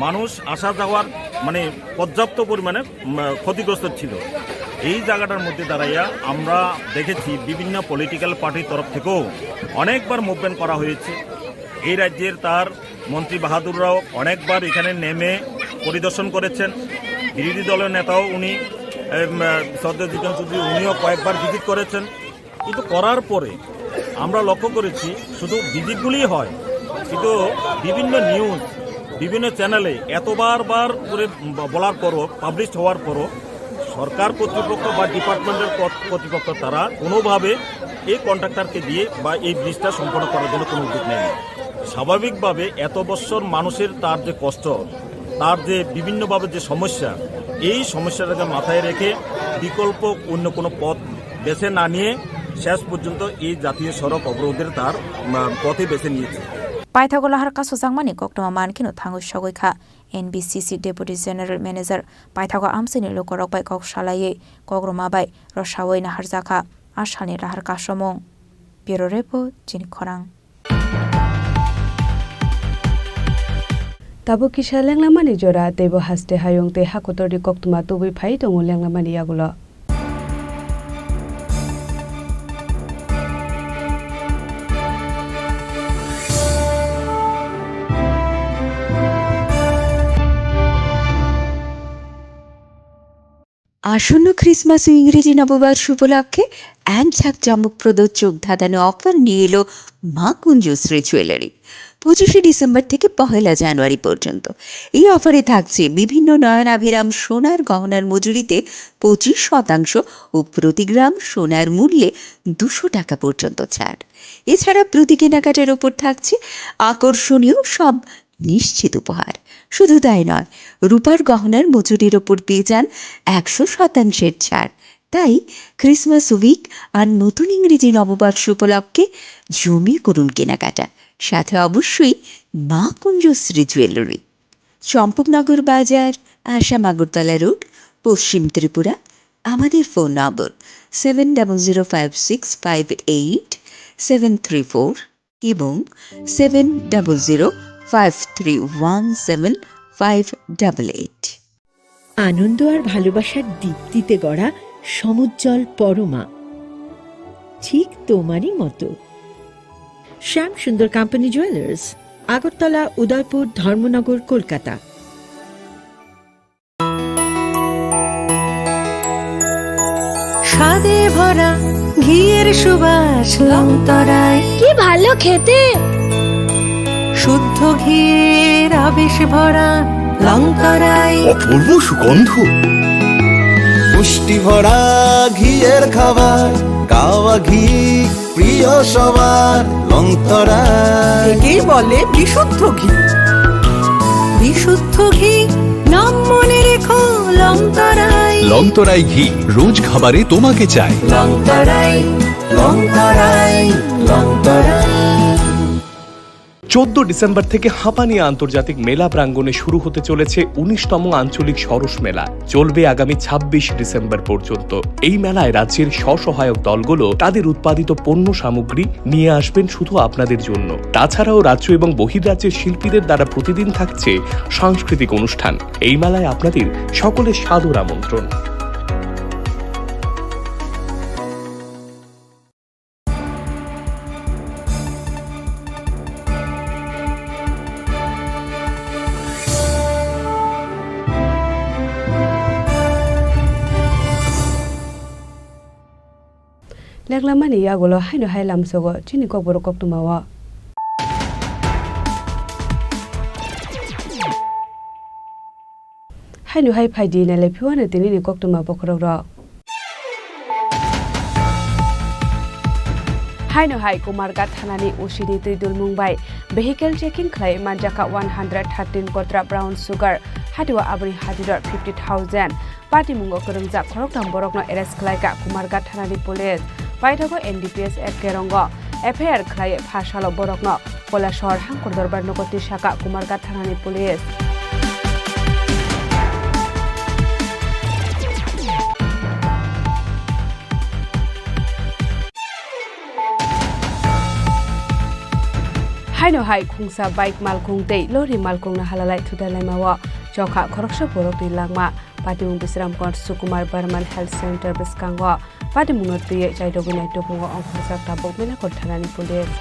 মানুষ আসা যাওয়ার মানে পর্যাপ্ত পরিমাণে, উম, ক্ষতিগ্রস্ত ছিল। এই জায়গাটার মধ্যে দাঁড়াইয়া আমরা দেখেছি বিভিন্ন পলিটিক্যাল পার্টির তরফ থেকেও অনেকবার মুভমেন্ট করা হয়েছে। এই রাজ্যের তার মন্ত্রী বাহাদুররাও অনেকবার এখানে নেমে পরিদর্শন করেছেন। বিরোধী দলের নেতাও উনি, এম, শ্রদ্ধেয় জিতেন চৌধুরী, উনিও কয়েকবার ভিজিট করেছেন। কিন্তু করার পরে আমরা লক্ষ্য করেছি শুধু ভিজিটগুলিই হয়, কিন্তু বিভিন্ন নিউজ, বিভিন্ন চ্যানেলে এতবার বার করে ব-, বলার পরও, পাবলিশ হওয়ার পরও সরকার কর্তৃপক্ষ বা ডিপার্টমেন্টের কত-, কর্তৃপক্ষ তারা কোনোভাবে এই কন্ট্রাক্টরকে দিয়ে বা এই ব্রিজটা সম্পন্ন করার জন্য কোনো উদ্যোগ নেয়নি। স্বাভাবিকভাবে এত বছর মানুষের তার যে কষ্ট, তার যে বিভিন্নভাবে যে সমস্যা, এই সমস্যাটাকে মাথায় রেখে বিকল্প অন্য কোনো পথ বেছে না নিয়ে শেষ পর্যন্ত এই জাতীয় সড়ক অবরোধের তার, উম, পথে বেছে নিয়েছে। Paithago lahar kasojakmani koktwma mankheno thangwi sogwi kha N B C C Deputy General Manager. Paithago amchaini lukurok bai kok salaiwi kokrwma bai rosaui naharjakha a salni lahar kasomung. Bureau Report, Chini Khorang. Tabuk kisa lenglamani jora, teibo haste hayung tei hakotorni koktwma tubui phai tongo lenglamani yagulo. আসন্ন খ্রিসমাস ও ইংরেজি নববর্ষ উপলক্ষে এক ঝাঁক চমকপ্রদ চোখ ধাঁধানো অফার নিয়ে এলো মা কুঞ্জশ্রী জুয়েলারি। পঁচিশে ডিসেম্বর থেকে পহেলা জানুয়ারি পর্যন্ত। এই অফারে থাকছে বিভিন্ন নয়নাভিরাম সোনার গহনার মজুরিতে পঁচিশ শতাংশ ও প্রতি গ্রাম সোনার মূল্যে দুশো টাকা পর্যন্ত ছাড়। এছাড়া প্রতি কেনাকাটার ওপর থাকছে আকর্ষণীয় সব নিশ্চিত উপহার। শুধু তাই নয়, রূপার গহনার মজুরির ওপর পেয়ে যান একশো শতাংশের ছাড়। তাই ক্রিসমাস উইক আর নতুন ইংরেজি নববর্ষ উপলক্ষে জমিয়ে করুন কেনাকাটা, সাথে অবশ্যই মা কুঞ্জশ্রী জুয়েলারি, চম্পকনগর বাজার, আসাম আগরতলা রোড, পশ্চিম ত্রিপুরা। আমাদের phone number seven double zero five six five eight seven three four এবং seven double zero five three one seven five double eight. আনন্দ আর ভালোবাসার দীপ্তিতে গড়া সমুজ্জ্বল পরমা, ঠিক তোমারই মতো। শ্যাম সুন্দর কোম্পানি জুয়েলার্স, আগরতলা, উদয়পুর, ধর্মনগর, কলকাতা। স্বাদে ভরা ঘিয়ের সুবাস লংতরায়। কি ভালো খেতে! শুদ্ধ ঘিয়ের আবেশ ভরা লংতরায়। অপূর্ব সুগন্ধ। পুষ্টি ভরা ঘিয়ের খাবার, গাওয়া ঘি প্রিয় সবার লংতরায়। একেই বলে বিশুদ্ধ ঘি। বিশুদ্ধ ঘি, নাম মনে রেখো লংতরায়। লংতরাই ঘি, রোজ খাবারে তোমাকে চাই। লংতরায়, লংতরায়, লংতরায়। চোদ্দ ডিসেম্বর থেকে হাঁপানি আন্তর্জাতিক মেলা প্রাঙ্গণে শুরু হতে চলেছে উনিশতম আঞ্চলিক সরস মেলা। চলবে আগামী ছাব্বিশ ডিসেম্বর পর্যন্ত। এই মেলায় রাজ্যের স্বসহায়ক দলগুলো তাদের উৎপাদিত পণ্য সামগ্রী নিয়ে আসবেন শুধু আপনাদের জন্য। তাছাড়াও রাজ্য এবং বহির্রাজ্যের শিল্পীদের দ্বারা প্রতিদিন থাকছে সাংস্কৃতিক অনুষ্ঠান। এই মেলায় আপনাদের সকলের সাদর আমন্ত্রণ। Leklamani yagulo haino hai lamsogo chini kokborok koktwmao. Haino hai phaidi nailai phiwano tinini koktwma bokhorokrok. Haino hai Kumarghat thanani O C ni twi dulmung bai vehicle checking khlai manjakha one hundred thirteen kotra brown sugar, hatiwa aboni hadirok fifty thousand. Patimungo kwrwngjak khoroktham borokno arrest khlaikha Kumarghat thanani police. Paithago N D P S F kerongo F I R khlaiwi pha salo borokno Koilashahar Hangkor Dorbar nogo twi sakha Kumarghat thanani police. Haino hai khungsa bike malkhung tei lorry malkhungno halalai thudalaimao chokha khoroksa borokni langma. Patimung Bisramganj Sukumar Barman Health Center bwskango patimungno twiwi chaitogwi naitugmungo ongkhorjak tabuk Melakot thanani police.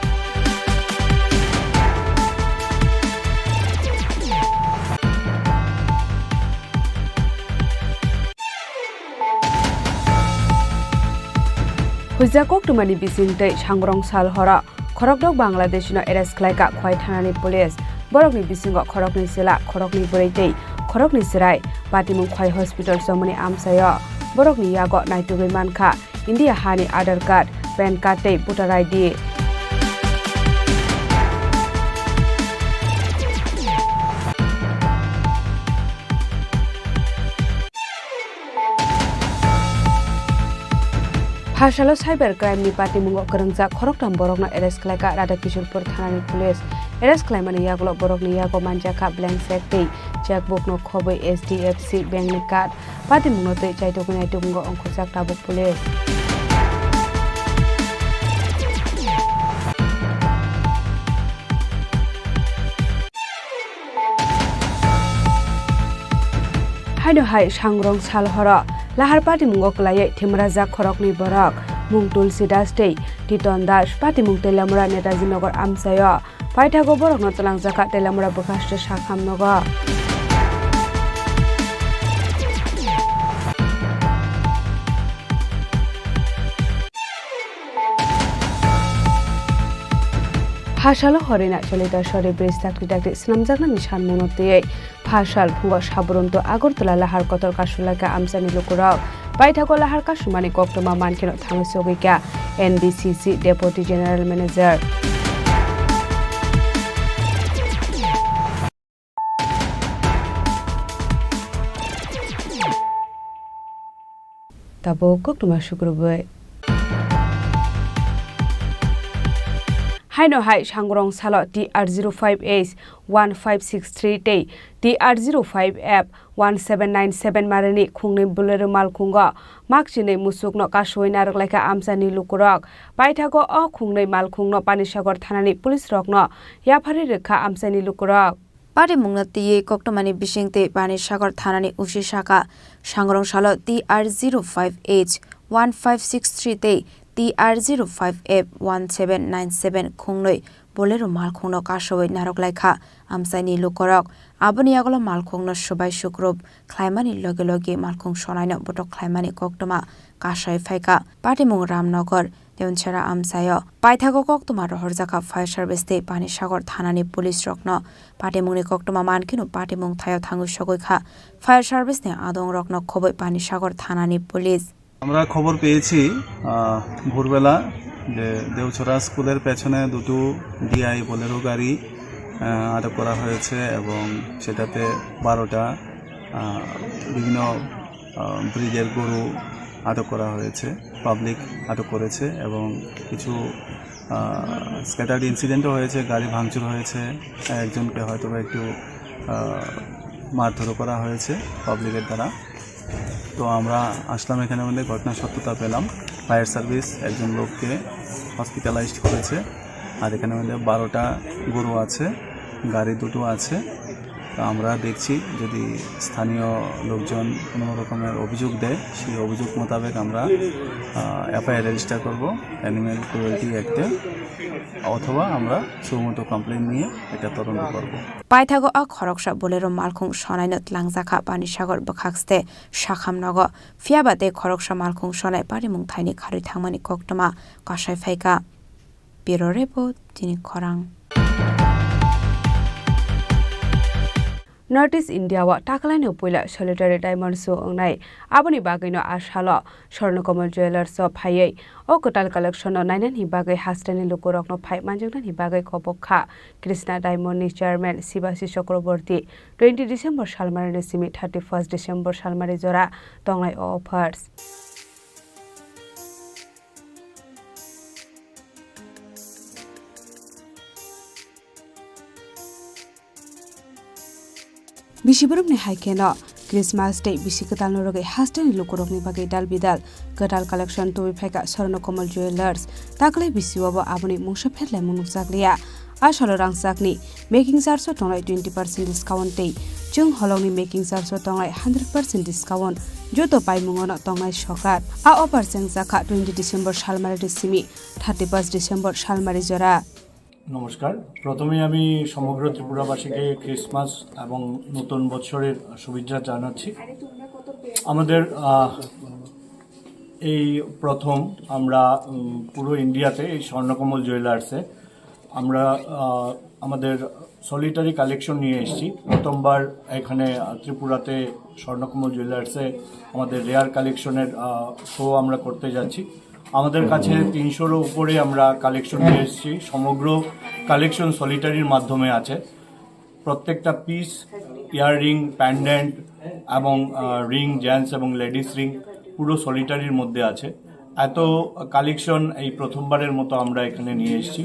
Huijak koktwmani bisingtwi sangrong sal horo khorokdok Bangladeshino arrest khlaikha Khwai thanani police. Borokni bisingo khoroknwi chwla, khoroknwi bwrwi tei khoroknwi chwrai. Patimung Khwai hospital chomoni amchaio borokni yago naitugwi mankha India hani Aadhaar card, pan card tei voter I D. Phasalo cyber crime ni patimungo kwrwngjak khoroktham borokno arrest khlaikha Radhakishorpur thanani police. Arrest khlaimani yagulo borokni yago manjakha blank check tei checkbook no khobwi H D F C bank ni card. Patimungno tei chaitugwi naitugmungo ongkhorjak tabuk police. Haino hai sangrong sal horo lahar patimungo kwlaiwi thimrajak khoroknwi borok, mung Tulsi Das tei Titon Das, patimung Teliamura Netaji Nagar amchaio. Paithago borokno twlangjakha Teliamura bwkhaste sakham nogo. Phasalo horina cholita sori bridge dakti dakti swnamjaknani sanmungno twiwi phasal phungo Sabrumto Agartala lahar kotor kasulaikha amchaini lukurok. Paithago lahar kasumani koktwma mankheno thangwi sogwikha N B C C Deputy General Manager. Tabuk koktwma sukrubwi. Haino hai sangrong salo T R zero five H one five six three tei T R zero five F one seven nine seven marini khungnwi Bolero malkhungo makchinwi musukno kasui narwklaikha amchaini lukurok. Paithago o khungnwi malkhungno Panisagar thanani police rokno yapharwi rwkha amchaini lukurok. Patimungno twiwi koktwmani bisingtwi Panisagar thanani O C saka sangrong salo T R zero five H one five six three tei T R zero five F one seven nine seven khungnwi Bolero malkhungno kasui narwklaikha amchaini lukurok. Aboni yagulo malkhungno subai sukrup khlaimani loge loge malkhung sonaino botok khlaimani koktwma kasui phaikha. Patimung Ramnagar Deonchara amchaio. Paithago koktwma rohorjakha fire service tei Panisagar thanani police rokno. Patimungni koktwma mankheno patimung thaio thangwi sogwikha fire service ni adongrokno khobwi Panisagar thanani police. আমরা খবর পেয়েছি, আহ, ভোরবেলা যে দেওছড়া স্কুলের পেছনে দুটো DI Bolero গাড়ি, আহ, আটক করা হয়েছে এবং সেটাতে বারোটা, আহ, বিভিন্ন, আহ, ব্রিডের গরু আটক করা হয়েছে, পাবলিক আটক করেছে এবং কিছু, আহ, স্ক্যাটার্ড ইনসিডেন্টও হয়েছে, গাড়ি ভাঙচুর হয়েছে, একজনকে হয়তো বা একটু, আহ, মারধরও করা হয়েছে পাবলিকের দ্বারা। তো আমরা আসলাম এখানে মধ্যে ঘটনার সত্যতা পেলাম, ফায়ার সার্ভিস একজন লোককে হসপিটালাইজড করেছে। আর এখানে মধ্যে বারোটা গরু আছে, গাড়ি দুটো আছে। তো আমরা দেখছি যদি স্থানীয় লোকজন কোনো রকমের অভিযোগ দেয়, সেই অভিযোগ মোতাবেক আমরা, আহ, এফআইআর রেজিস্টার করব অ্যানিম্যাল ক্রুয়েলটি অ্যাক্টে, অথবা আমরা সুমোটো কমপ্লেন নিয়ে এটা তদন্ত করব। Paithago o khoroksa Bolero malkhung sonaino twlangjakha Panisagar bwkhakste sakham nogo. Phiyaba tei khoroksa malkhung sonai patimung thaini kharwi thangmani koktwma kasai phaikha. Bureau Report, Tini Khorang. North East India o takalaino puila solitary diamond show wngnai. Aboni bagwino a salo Swarnakomal Jewellers o phaiwi o kwtal collection no nainani bagwi hasteni lukurokno phai manjaknani bagwi kobok kha. Krishna Diamond ni chairman Sibasi Chakraborty twenty December salmari ni simi thirty first December salmari jora tongnai o offers. Bisi borokni hai kheno Christmas tei bisi kwtalno rwgwi hasteni lukurokni bagwi dal bidal kwtal collection tubui phaikha Swarnakomal Jewellers. Taklai bisi o bo aboni mungsa pherlaimung nukjakliya. A salo rangchakni making charge o tongnai twenty percent discount tei chwng holongni making charge o tongnai hundred percent discount. Joto paimungono tongnai sokar. A offer chengjakha twenty December salmari simi thirty first December salmari jora. নমস্কার। প্রথমেই আমি সমগ্র ত্রিপুরাবাসীকে ক্রিসমাস এবং নতুন বছরের শুভেচ্ছা জানাচ্ছি। আমাদের, আহ, এই প্রথম আমরা, উম, পুরো ইন্ডিয়াতে এই স্বর্ণকমল জুয়েলার্সে আমরা, আহ, আমাদের সলিটারি কালেকশন নিয়ে এসেছি। প্রথমবার এখানে, আহ, ত্রিপুরাতে স্বর্ণকমল জুয়েলার্সে আমাদের রেয়ার কালেকশনের, আহ, শো আমরা করতে যাচ্ছি। আমাদের কাছে তিনশোরও উপরে আমরা কালেকশন নিয়ে এসেছি। সমগ্র কালেকশন সলিটারির মাধ্যমে আছে। প্রত্যেকটা পিস, ইয়াররিং, প্যান্ডেন্ট এবং, আহ, রিং, জেন্টস এবং লেডিস রিং পুরো সলিটারির মধ্যে আছে। এত কালেকশন এই প্রথমবারের মতো আমরা এখানে নিয়ে এসেছি।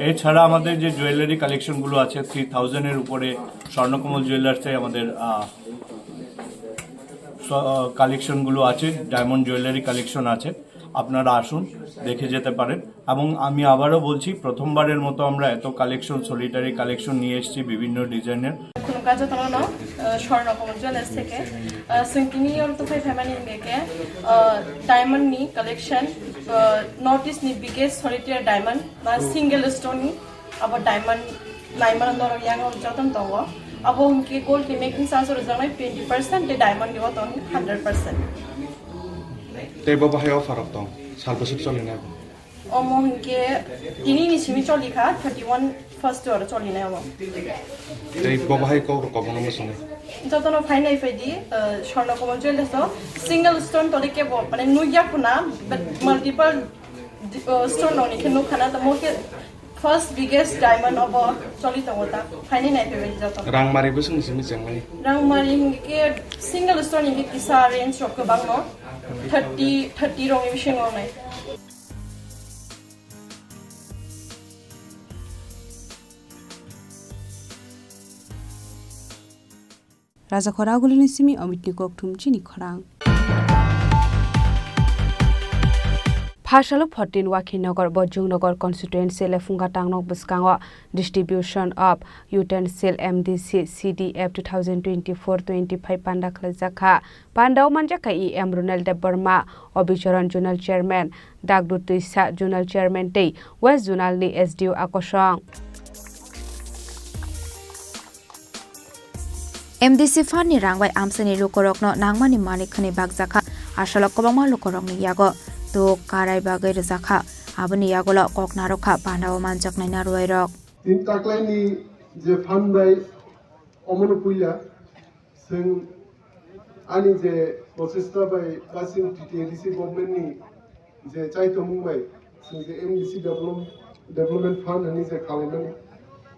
এছাড়া আমাদের যে জুয়েলারি কালেকশনগুলো আছে, থ্রি থাউজেন্ডের উপরে স্বর্ণকমল জুয়েলার্সে আমাদের, আহ, স-, আহ, কালেকশনগুলো আছে, ডায়মন্ড জুয়েলারি কালেকশন আছে। আপনারা আসুন, দেখে যেতে পারেন। এবং আমি আবারও বলছি, প্রথমবারের মতো আমরা এত কালেকশন, সলিটারি কালেকশন নিয়ে এসেছি বিভিন্ন ডিজাইনের। খুলুমকা যতননো, আহ, স্বর্ণকমল জুয়েলার্স থেকে। Uh, swng tini oro tufai phaimani hingke ke, uh, diamond ni collection, uh, North East ni biggest solitaire diamond ba single stone ni abo diamond laimano norok yang joton tongo. Abo hingke gold ni making charge o rwjaknai twenty percent, tei diamond ni o tong hundred percent. Tei bo bahai offer rok tong, sal bwswk choli nai bo? Omo hingke tini ni simi choli kha, thirty one first oro choli nai omo. Tei bo bahai kok rok kobono muchungo. Jotono phainai phaidi, uh, Swarna Komol Jewellers o single stone tole kebo, mane nugya khuna, but multiple di-, uh, stone rok ni khe nukha na, tamo khe first biggest diamond obo choli tongo ta, phainai nai phaibai joto. Rangmari bwswk ni simi chengmani? Rangmari hingke single stone hingke kisa range rok kwbangno, thirty, thirty rok ni bisingo nai. Raja Khoragulini simi Omitni kokthum chini khorang. Phasalo fourteen Wakhinagar Bojongnagar constituency Lephunga tangnok bwskango distribution of utensil M D C C D F two thousand twenty-four twenty-five panda khlaijak kha. Pandao manjak kha E M Runel Debbarma, Obicharan Zonal Chairman, Dagdu Twisa Zonal Chairman tei West Zonal ni S D O Akosong. M D C fund ni rang bai amchaini lukurokno nangmani manwi khwnwi bakjakha. Asalo kwbangma lukurokni yago tok karai bagwi rwjakha. Aboni yagulo kok narwkha pandao manjaknai narwuairok. Tin taklaini je fund bai omono puila chwng ani je prochesta bai basing T T A D C government ni je chaitomung bai chwng je M D C develop-, development fund hinwi je kalaimani,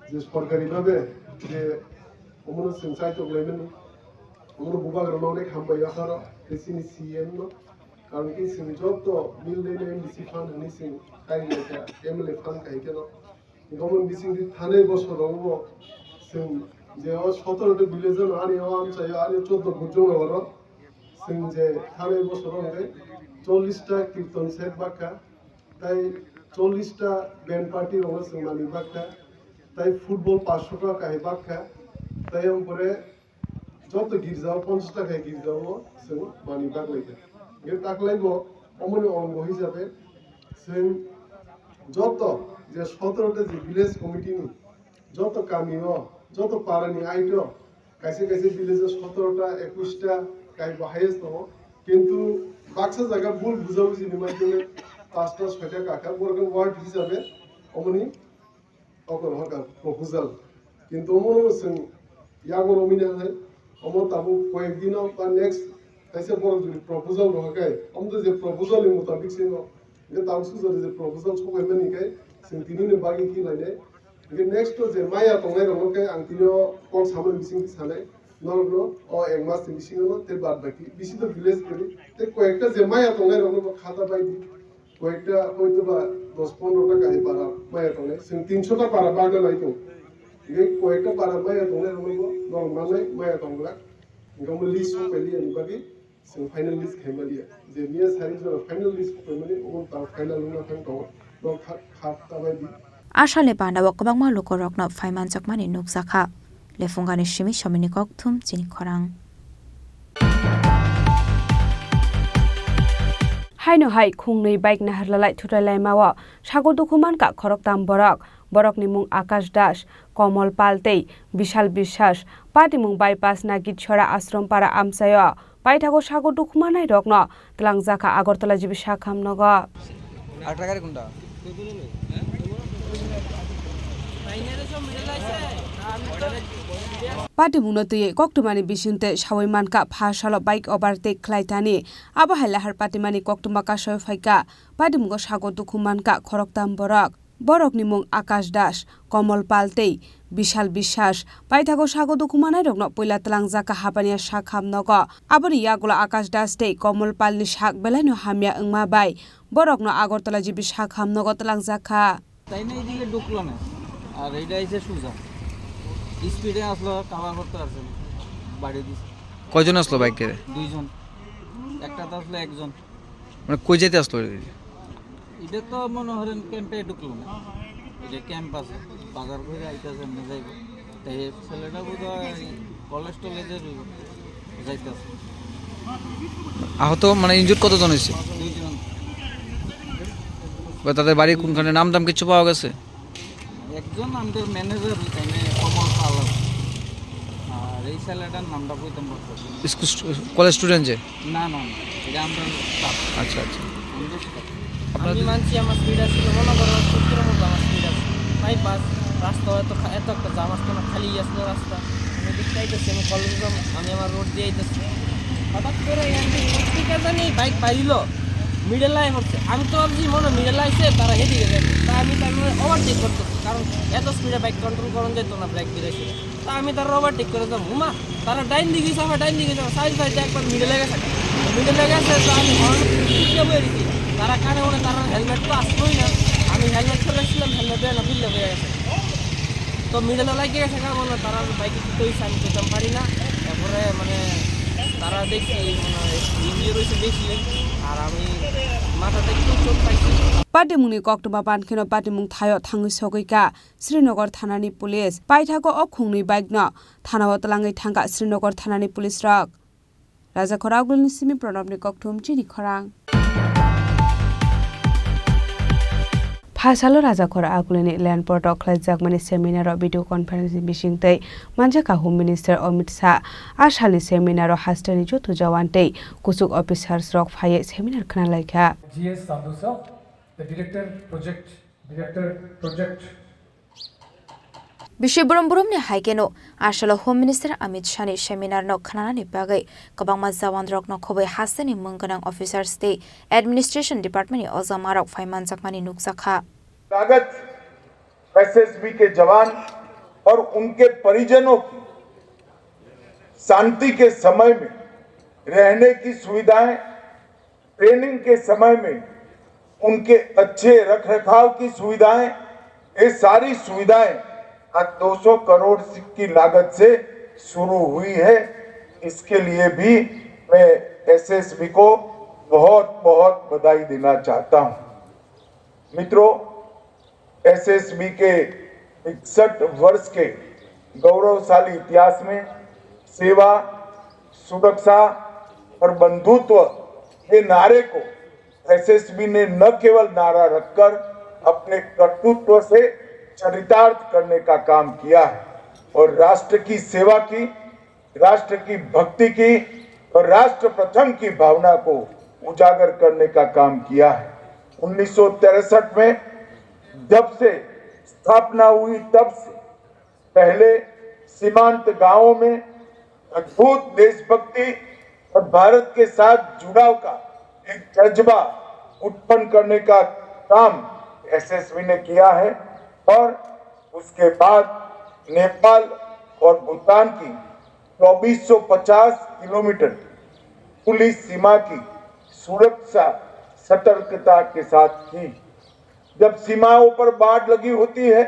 je sorkari bhabe je omono chwng chaitok laimani, omono bubagrano onek hambai yapharo tei chini C M no, karon khe chwng joto mil dei M D C fund hinwi chwng kailaikha, M L A fund kaikhe no. Gabon bisingtwi thanai bosorogo chwng je o sotoro ta village-o ani o amchaio ani choddo bujong oro chwng je thanai bosoro hwnkhe chollish ta kirtan set bakha, tai chollish ta band party rokno chwng manwi bakha, tai football paanch sho ta kahai bakha, tai ampore joto girja o ponchash ta khe girja o chwng manwi baklaikha. Hwnkhe taklaibo omoni ongo hisabe chwng joto je sotoro ta je village committee ni joto kami o, joto para ni aito kaisa kaisa village o sotoro ta, ekush ta kaibo highest tongo. Kintu baksa jaga bul bujabuji ni maidhyome pasta soita kakha, borok ward hisabe omoni Okon hokha proposal. Kintu omono chwng yago romina hai, omo tabuk koyek dino ba next kaisa borok jodi proposal rohor khai, omo to je proposal ni mutabik se no, hwnkhe tabuk sujari je proposal sokaimani khai, chwng tini ni bagwi khilainai. Hwnkhe next to je maya tongnai rokno khe ang tini o kok samani bising khe sanai, norokno o ek mas ni bisingo no tei bad baki bisi to village kwrwi, tei koyekta je maya tongnai rokno bo khata bai di. Koyekta hoytoba dos pondro ta kahai para maya tongnai, chwng tinsho ta para bagna nai tong. Hingke koyekta para maya tongnai rokno bo norok manai maya tongla. Hingke omo list sok pailiya ni bagwi chwng final list khaimaliya. Je miya sari jora final list sok paimani omo ta final wngna thang tongo. Norok kha, kha ta bai di. Asalni pandao kwbangma lukurokno phaimanjakmani nukjakha. Lephungani simi somini kokthum chini khorang. Haino hai khungnwi bike naharlalai thutailaimao sago dukhu mankha khoroktham borok. Borokni mung Akash Das, Komol Pal tei Bishal Biswas. Patimung bypass Nagitchhora Ashram para amchaio paithago sago dukhu manai rokno twlangjakha Agartala G B sakham nogo. আট টাকার কোনটা? Patimungno twiwi koktwmani bisingtwi sawi mankha pha salo bike overtake khlai thani. Abo hai lahar patimani koktwma kasawi phaikha. Patimungo sago dukhu mankha khoroktham borok. Borokni mung Akash Das, Komol Pal tei Bishal Biswas. Paithago sago dukhu manairokno puila twlangjak kha Habania sakham nogo. Aboni yagulo Akash Das tei Komol Palni sak belaino hamya wngma bai borokno Agartala G B sakham nogo twlangjak kha. তাই না, এদিকে ঢুকলো না, আর এইটা এসে সোজা স্পিডে আসলো, কাভার করতে পারছে না, বাড়ি দিছে। কয়জন আসলো বাইকে? দুইজন, একটাতে আসলো একজন। মানে কই যাইতে আসলো? এটা তো মনে করেন ক্যাম্পে ঢুকলো না, এই যে ক্যাম্প আছে, বাজার করে আইতেছে, এমনি যাইব। তাই ছেলেটা বোধ হয় কলেজ টলেজের যাইতেছে। আহত মানে ইনজুর্ড কতজন হয়েছে? দুইজন। বা তাদের বাড়ি কোনখানে, নাম দাম কিছু পাওয়া গেছে? একজন আমাদের ম্যানেজার, এখানে কমল পাল আছে। আর এই ছেলেটার নামটা কইতাম পারতেছি না। স্কুল স্টু-, কলেজ স্টুডেন্ট যে? না, না, না, এটা আমরা স্টাফ। আচ্ছা, আচ্ছা। আমাদের স্টাফ। আপনাদের আমি মানছি আমার স্পিড আছিল, মনে করো সত্তর মতো আমার স্পিড আছে। বাইপাস রাস্তা হয়তো খা-, এত একটা জাম আসতো না, খালি আসলো রাস্তা। আমি দেখতে আইতেছি, আমি কলেজে যাবো, আমি আমার রোড দিয়ে আইতেছি। হঠাৎ করে এখান থেকে কোথেকে জানি বাইক পাইলো, মিডলে আই পড়ছে। আমি তো ভাবছি মনে হয় মিডলে আইছে, তারা হেঁটে গেছে। তা আমি তার মানে ওভারটেক করতেছি, কারণ এত স্পিডে বাইক কন্ট্রোল করা যেত না, ব্রেক দিলে ছিল। তা আমি তার ওভারটেক করে যাবো, হুমা, তারা ডাইন দিকে যাবে, ডাইন দিকে যাবে, সাইড সাইডে একবার মিডলে গেছে। মিডলে গেছে, তো আমি হর্ন তুলে বয়ে দিছি। তারা কানে মনে তার হেলমেট তো আসলোই না, আমি হেলমেট ফেলেছিলাম, হেলমেট দিয়ে না ফিল্ডে হয়ে গেছে। তো মিডলে লাগিয়ে গেছে, কারণ বললো তারা বাইকে কি কইছে আমি কইতাম পারি না। তারপরে মানে তারা দেখছি মানে ইঞ্জিওর হয়েছে বেশি, আর আমি মাথাতে একটু চোট পাইছি। Patimungni koktwma bankheno patimung thaio thangwi sogwi ka Srinagar thanani police. Paithago o khungnwi bike no thanao twlangwi thangkha Srinagar thanani police rok. Rajakhor Agulini simi Pranabni kokthum chini khorang. Phasalo Rajakhor Agulini Landport o khlaijakmani seminar o video conference ni bisingtwi manjakha Home Minister Amit Shah. A salni seminar o hasteni joto jawan tei kuchuk officers rok phaiwi seminar khna laikha. G S Sandhu sir, the director project, director project. Bisi brum brumni hai kheno asalo Home Minister Amit Shahni seminar no khnanani bagwi kwbangma jawan rokno khobwi hasteni mung gwnang officers tei administration department ni ojamarok phai manjakmani nukjakha. कागज एसएसबी के जवान और उनके परिजनों की शांति के समय में रहने की सुविधाएं, ट्रेनिंग के समय में उनके अच्छे रखरखाव की सुविधाएं, ये सारी सुविधाएं आज दो सौ करोड़ की लागत से शुरू हुई है। इसके लिए भी मैं एसएसबी को बहुत बहुत बधाई देना चाहता हूं। मित्रों, एसएसबी के इकसठ वर्ष के गौरवशाली इतिहास में सेवा, सुरक्षा और बंधुत्व के नारे को एसएसबी ने न केवल नारा रखकर अपने कर्तृत्व से चरितार्थ करने का काम किया है और राष्ट्र की सेवा की, राष्ट्र की भक्ति की और राष्ट्र प्रथम की भावना को उजागर करने का काम किया है। उन्नीस सौ तिरसठ में जब से स्थापना हुई, तब से पहले सीमांत गांवों में अद्भुत देशभक्ति और भारत के साथ जुड़ाव का एक जज्बा उत्पन्न करने का काम एसएसबी ने किया है और उसके बाद नेपाल और भूटान की चौबीस सौ पचास किलोमीटर पुलिस सीमा की सुरक्षा सतर्कता के साथ की। जब सीमाओं पर बाढ़ लगी होती है,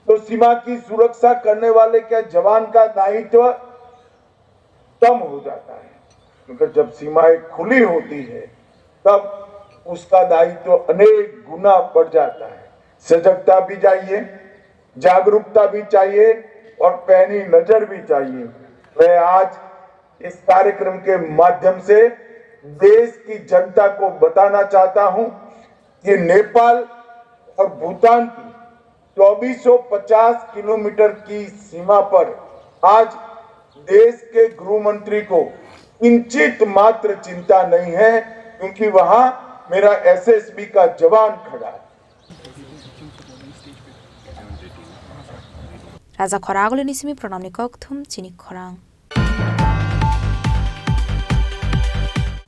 तो सीमा की सुरक्षा करने वाले क्या जवान का दायित्व कम हो जाता है, मगर जब सीमाएं खुली होती है, तब उसका दायित्व अनेक गुना बढ़ जाता है। सजगता भी चाहिए, जागरूकता भी चाहिए और पैनी नजर भी चाहिए। मैं आज इस कार्यक्रम के माध्यम से देश की जनता को बताना चाहता हूं कि नेपाल और भूटान की चौबीस सौ पचास किलोमीटर की सीमा पर आज देश के गृह मंत्री को किंचित मात्र चिंता नहीं है, क्योंकि वहां मेरा एसएसबी का जवान खड़ा है। Rajakhor Agulini simi Pranabni kokthum chini khorang.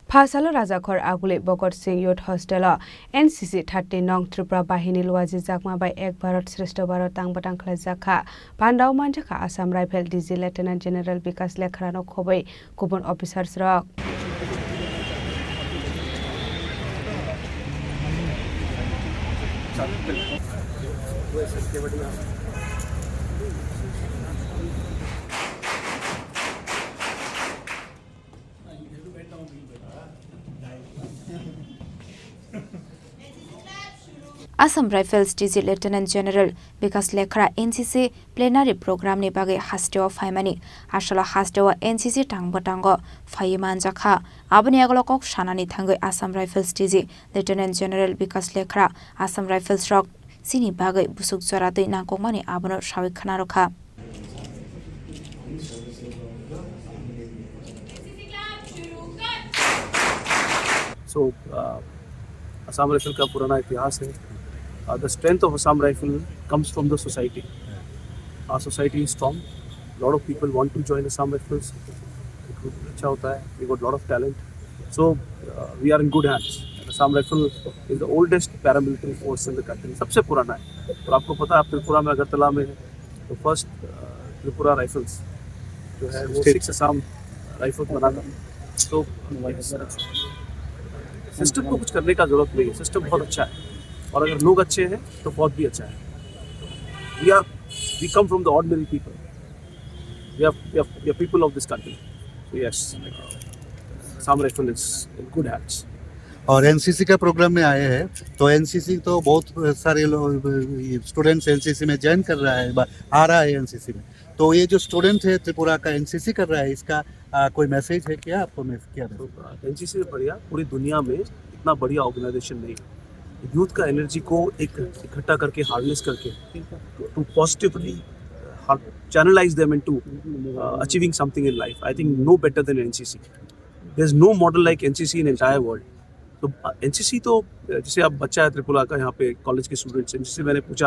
Phasalo Rajakhor Aguli Bhagat Singh Youth Hostel o N C C thirty nong Tripura Bahini luajijakma bai Ek Bharat Shreshtha Bharat tang bwtang khlaijakha. Pandao manjakha Assam Rifle D G Lieutenant General Bikash Lekharano khobwi kubun officers rok. Assam Rifles D G Lieutenant General Bikas Lekhara N C C plenary program ni bagwi hasteo phaimani. Asalo hasteo N C C tang bwtango phaiwi manjakha. Aboni yagulo kok sanani thangwi Assam Rifles D G Lieutenant General Bikas Lekhara Assam Rifles rok chini bagwi busuk jora twi nangkukmani abono sawi khwnarokha. So, uh, Assam Rifle का पुराना इतिहास है। Uh, the strength of Assam Rifle comes from the society. Our society is strong. Lot of people want to join Assam Rifles. Recruitment अच्छा होता है. We got lot of talent. So, uh, we are in good hands. Assam Rifle is the oldest paramilitary force in the country. सबसे पुराना है. और आपको पता है, आप त्रिपुरा में, अगरतला में है. तो फर्स्ट त्रिपुरा राइफल्स जो है वो सिक्स असम राइफल्स बना था. तो सिस्टम को कुछ करने का जरूरत नहीं है. सिस्टम बहुत अच्छा है और अगर लोग अच्छे हैं तो बहुत भी अच्छा है. We are, we come from the ordinary people. We are, we are, we are people of this country. So yes, Assam Rifle is in good hands. और एनसीसी का प्रोग्राम में आए हैं, तो एनसीसी तो बहुत सारे लोग, स्टूडेंट्स एनसीसी में ज्वाइन कर रहा है, बा-, आ रहा है एनसीसी में, तो ये जो स्टूडेंट है त्रिपुरा का, एनसीसी कर रहा है, इसका, आ, कोई मैसेज है क्या आपको? मैं क्या मैसेज? एनसीसी में बढ़िया, पूरी दुनिया में इतना बढ़िया ऑर्गेनाइजेशन नहीं है. यूथ का एनर्जी को एक इकट्ठा करके, हार्नेस करके, to positively channelise them into achieving something in life. I think no better than NCC. There is no model like NCC in entire world. तो एनसीसी तो, जैसे आप बच्चा है त्रिपुरा का, यहाँ पे कॉलेज के स्टूडेंट्स, एनसीसी मैंने पूछा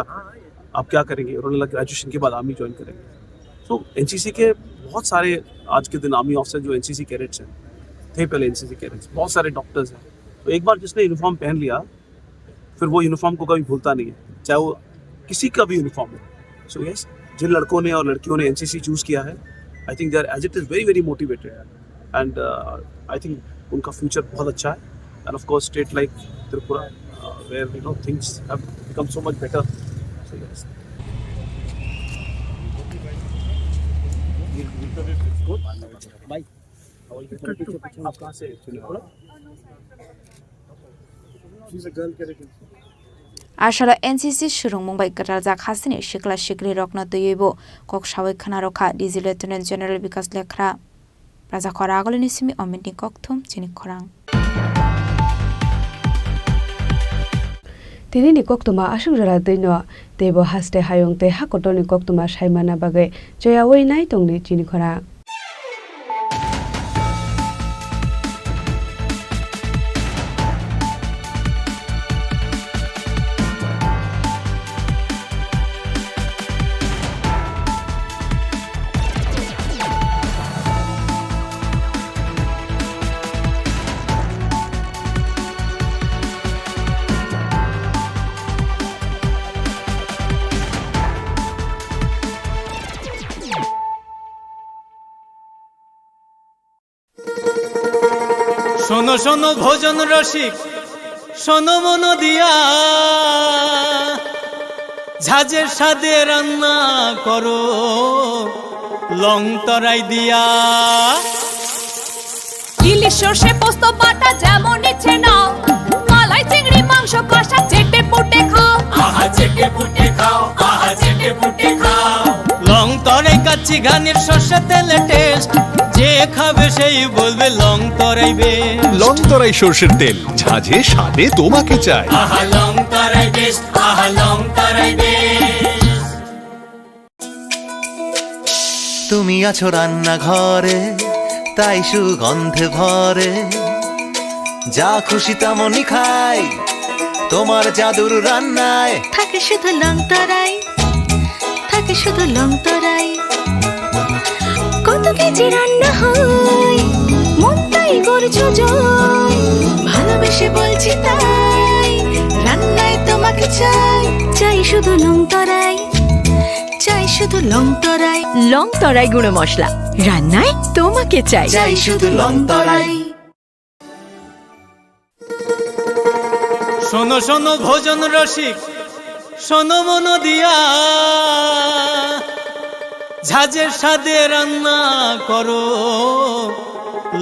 आप क्या करेंगे, उन्होंने बोला ग्रेजुएशन के बाद आर्मी ज्वाइन करेंगे. तो एनसीसी के बहुत सारे आज के दिन आर्मी ऑफिसर जो एनसीसी कैडेट्स हैं, थे पहले एनसीसी कैडेट्स, बहुत सारे डॉक्टर्स हैं. तो एक बार जिसने यूनिफॉर्म पहन लिया, फिर वो यूनिफॉर्म को कभी भूलता नहीं है, चाहे वो किसी का भी यूनिफॉर्म हो. सो यस, जिन लड़कों ने और लड़कियों ने एनसीसी चूज किया है, I think they are, as it is, very very motivated. And I think उनका फ्यूचर बहुत अच्छा है. And of course, state like Tripura, where you know things have become so much better. So yes. आप कहाँ से? Asalo N C C swrwngmung bai kwtaljak hasteni sikla siklirokno twiwi bo kok sawi khwnarokha D G Lieutenant General Bikas Lekhara. Rajakhor Agulini simi Omitni kokthum chini khorang. Tinini koktwma aswk jora twino teibo haste hayung tei hakotorni koktwma saimana bagwi choyawi nai tongni chini khorang. শোনো শোনো ভোজন রসিক, শোনো মন দিয়া, ঝাঁঝের স্বাদে রান্না করো লং তরাই দিয়া। ইলিশ সর্ষে পোস্ত বাটা যেমন ইচ্ছে নাও, মালাই চিংড়ি মাংস কষা চেটে পুটে খাও। আহা চেটে পুটে খাও, আহা চেটে পুটে খাও। লং তরাই কাচ্চি ঘানির সর্ষে তেলে টেস্ট, যে খাবে সেই বলবে Longtarai best. Longtarai সর্ষের তেল, ঝাঁঝে স্বাদে তোমাকে চাই। আহা লং তরাই বেস্ট, আহা লং তরাই বেস্ট। তুমি আছো রান্নাঘরে, তাই সুগন্ধে ভরে। যা খুশি তেমনই খাই, তোমার জাদুর রান্নায়। থাকে শুধু লং তরাই, থাকে শুধু লং তরাই। কত কেজি রান্না হয়, মনটাই করছো জয়। ভালোবেসে বলছি তাই, রান্নায় তোমাকে চাই। চাই শুধু লং তরাই, চাই শুধু লং তরাই। লং তরাই গুঁড়ো মশলা, রান্নায় তোমাকে চাই। চাই শুধু লং তরাই। শোনো শোনো ভোজন রসিক, শোনো মন দিয়া, ঝাঁঝের স্বাদে রান্না করো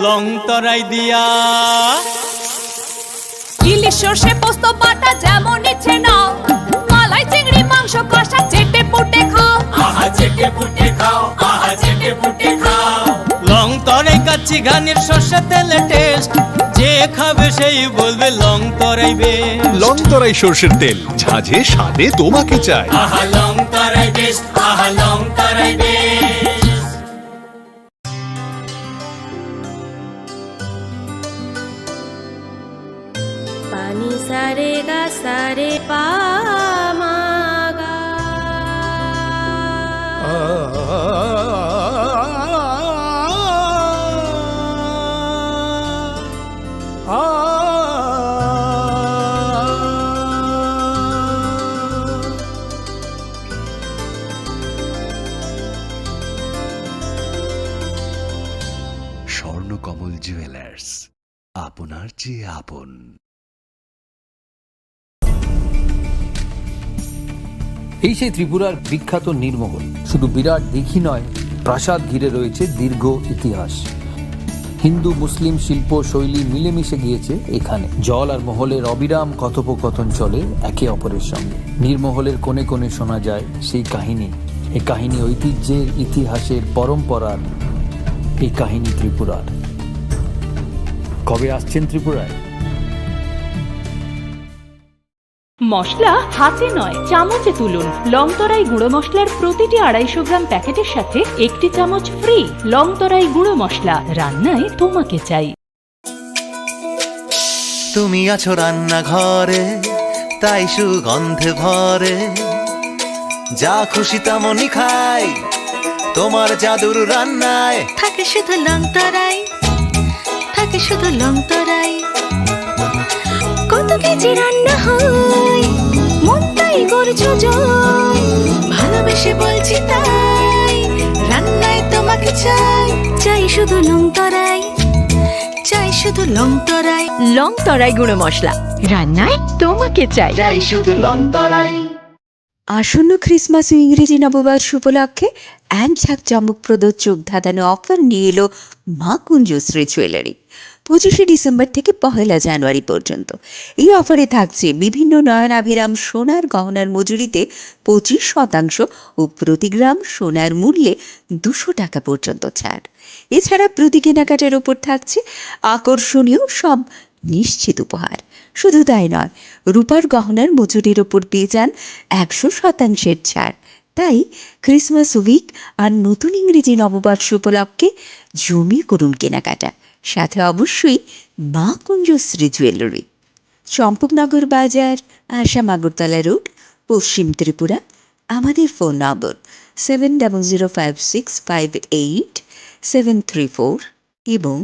লং তরাই দিয়া। ইলিশ সর্ষে পোস্ত বাটা যেমন ইচ্ছে নাও, মালাই চিংড়ি মাংস কষা চেটে পুটে খাও। আহা চেটে পুটে খাও, আহা চেটে পুটে খাও। লং তরাই কাচ্চি ঘানির সর্ষে তেলে টেস্ট, যে খাবে সেই বলবে Longtarai best. Longtarai সর্ষের তেল, ঝাঁঝে স্বাদে তোমাকে চাই। আহা লং তরাই বেস্ট, আহা Longtarai best. Pani sare ga sare pa ma ga. Swarnakamal jewellers, আপনার চেয়ে আপন। এই সেই ত্রিপুরার বিখ্যাত নীরমহল। শুধু বিরাট দিঘি নয়, প্রাসাদ ঘিরে রয়েছে দীর্ঘ ইতিহাস। হিন্দু মুসলিম শিল্প শৈলী মিলেমিশে গিয়েছে এখানে। জল আর মহলের অবিরাম কথোপকথন চলে একে অপরের সঙ্গে। নীরমহলের কোণে কোণে শোনা যায় সেই কাহিনী। এই কাহিনী ঐতিহ্যের, ইতিহাসের, পরম্পরার। এই কাহিনী ত্রিপুরার। কবে আসছেন ত্রিপুরায়? মশলা হাতে নয়, চামচে তুলুন। লংতরাই গুঁড়ো মশলার প্রতিটি আড়াইশো গ্রাম প্যাকেটের সাথে একটি চামচ ফ্রি। লংতরাই গুঁড়ো মশলা, রান্নায় তোমাকে চাই। তুমি আছো রান্নাঘরে, তাই সুগন্ধে ভরে। যা খুশি তেমনই খাই, তোমার জাদুর রান্নায়। থাকে শুধু লংতরাই, থাকে শুধু লংতরাই। কত কেজি রান্না হয়, মনটাই করছো জয়। ভালোবেসে বলছি তাই, রান্নায় তোমাকে চাই। চাই শুধু লংতরাই, চাই শুধু লংতরাই। লংতরাই গুঁড়ো মশলা, রান্নায় তোমাকে চাই। চাই শুধু লংতরাই। আসন্ন ক্রিসমাস ও ইংরেজি নববর্ষ উপলক্ষে এক জাঁকজমকপ্রদ চোখ ধাঁধানো অফার নিয়ে এলো মা কুঞ্জশ্রী জুয়েলারি। পঁচিশে ডিসেম্বর থেকে পহেলা জানুয়ারি পর্যন্ত এই অফারে থাকছে বিভিন্ন নয়নাভিরাম সোনার গহনার মজুরিতে পঁচিশ শতাংশ ও প্রতি গ্রাম সোনার মূল্যে দুশো টাকা পর্যন্ত ছাড়। এছাড়া প্রতি কেনাকাটার ওপর থাকছে আকর্ষণীয় সব নিশ্চিত উপহার। শুধু তাই নয়, রূপার গহনার মজুরির ওপর পেয়ে যান একশো শতাংশের ছাড়। তাই ক্রিসমাস উইক আর নতুন ইংরেজি নববর্ষ উপলক্ষে জমিয়ে করুন কেনাকাটা, সাথে অবশ্যই মা কুঞ্জশ্রী জুয়েলারি। চম্পকনগর বাজার, আসাম আগরতলা রোড, পশ্চিম ত্রিপুরা। আমাদের phone number seven double zero five six five eight seven three four এবং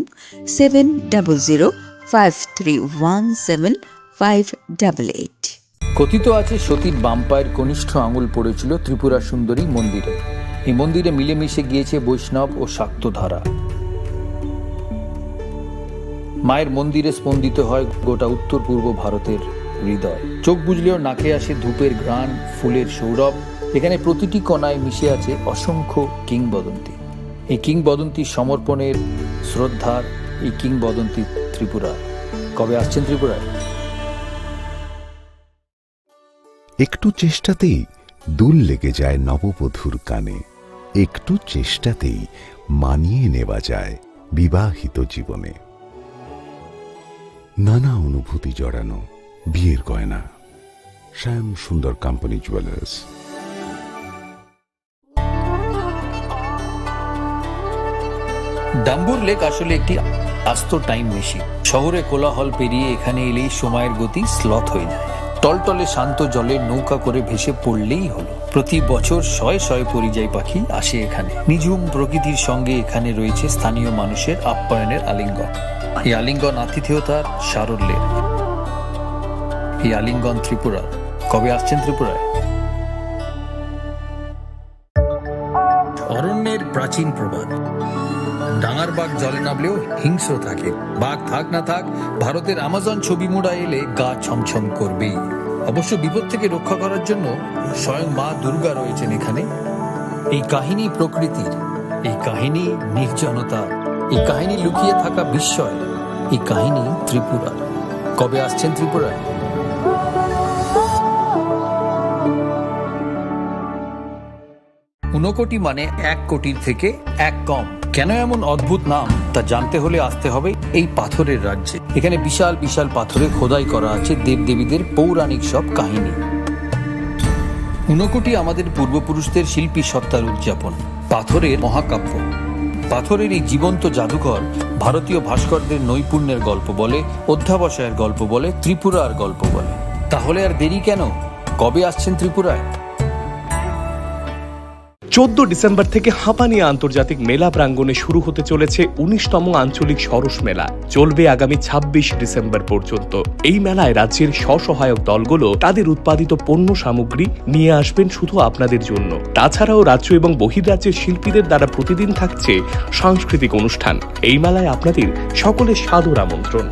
seven double zero five three one seven five double eight. কথিত আছে, সতীর বাম পায়ের কনিষ্ঠ আঙুল পড়েছিল ত্রিপুরা সুন্দরী মন্দিরে। এই মন্দিরে মিলেমিশে গিয়েছে বৈষ্ণব ও শাক্ত ধারা। মায়ের মন্দিরে স্পন্দিত হয় গোটা উত্তর পূর্ব ভারতের হৃদয়। চোখ বুজলেও নাকে আসে ধূপের ঘ্রাণ, ফুলের সৌরভ। এখানে প্রতিটি কণায় মিশে আছে অসংখ্য কিংবদন্তি। এই কিংবদন্তি সমর্পণের, শ্রদ্ধার, এই কিংবদন্তি ত্রিপুরার। কবে আসছেন ত্রিপুরায়? একটু চেষ্টাতেই দুল লেগে যায় নববধূর কানে। একটু চেষ্টাতেই মানিয়ে নেওয়া যায় বিবাহিত জীবনে। নানা অনুভূতি জড়ানো বিয়ের গয়না। শ্যাম সুন্দর কোম্পানি জুয়েলার্স। ডাম্বুর লেক আসলে একটি আস্ত টাইম মেশিন। শহরে কোলাহল পেরিয়ে এখানে এলেই সময়ের গতি স্লথ হয়ে যায়। টলটলে শান্ত জলে নৌকা করে ভেসে পড়লেই হলো। প্রতি বছর শয়ে শয়ে পরিযায়ী পাখি আসে এখানে। নিঝুম প্রকৃতির সঙ্গে এখানে রয়েছে স্থানীয় মানুষের আপ্যায়নের আলিঙ্গন। এই আলিঙ্গন আতিথেয়তার সারল্যের। এই আলিঙ্গন ত্রিপুরার। কবে আসছেন ত্রিপুরায়? অরণ্যের প্রাচীন প্রবাদ, ডাঙার বাঘ জলে নামলেও হিংস্র থাকে। বাঘ থাক না থাক, ভারতের আমাজন ছবি মুড়া এলে গা ছমছম করবেই। অবশ্য বিপদ থেকে রক্ষা করার জন্য স্বয়ং মা দুর্গা রয়েছেন এখানে। এই কাহিনী প্রকৃতির, এই কাহিনী নির্জনতার, এই কাহিনী লুকিয়ে থাকা বিস্ময়, এই কাহিনী ত্রিপুরার। কবে আসছেন ত্রিপুরায়? ঊনকোটি মানে এক কোটির থেকে এক কম। কেন এমন অদ্ভুত নাম, তা জানতে হলে আসতে হবে এই পাথরের রাজ্যে। এখানে বিশাল বিশাল পাথরে খোদাই করা আছে দেবদেবীদের পৌরাণিক সব কাহিনী। ঊনকোটি আমাদের পূর্বপুরুষদের শিল্পী সত্তার উদযাপন। পাথরের মহাকাব্য। পাথরের এই জীবন্ত জাদুঘর ভারতীয় ভাস্করদের নৈপুণ্যের গল্প বলে, অধ্যাবসায়ের গল্প বলে, ত্রিপুরার গল্প বলে। তাহলে আর দেরি কেন? কবে আসছেন ত্রিপুরায়? চোদ্দ ডিসেম্বর থেকে হাঁপানিয়া আন্তর্জাতিক মেলা প্রাঙ্গণে শুরু হতে চলেছে উনিশতম আঞ্চলিক সরস মেলা। চলবে আগামী ছাব্বিশ ডিসেম্বর পর্যন্ত। এই মেলায় রাজ্যের স্বসহায়ক দলগুলো তাদের উৎপাদিত পণ্য সামগ্রী নিয়ে আসবেন শুধু আপনাদের জন্য। তাছাড়াও রাজ্য এবং বহির্রাজ্যের শিল্পীদের দ্বারা প্রতিদিন থাকছে সাংস্কৃতিক অনুষ্ঠান। এই মেলায় আপনাদের সকলের সাদর আমন্ত্রণ।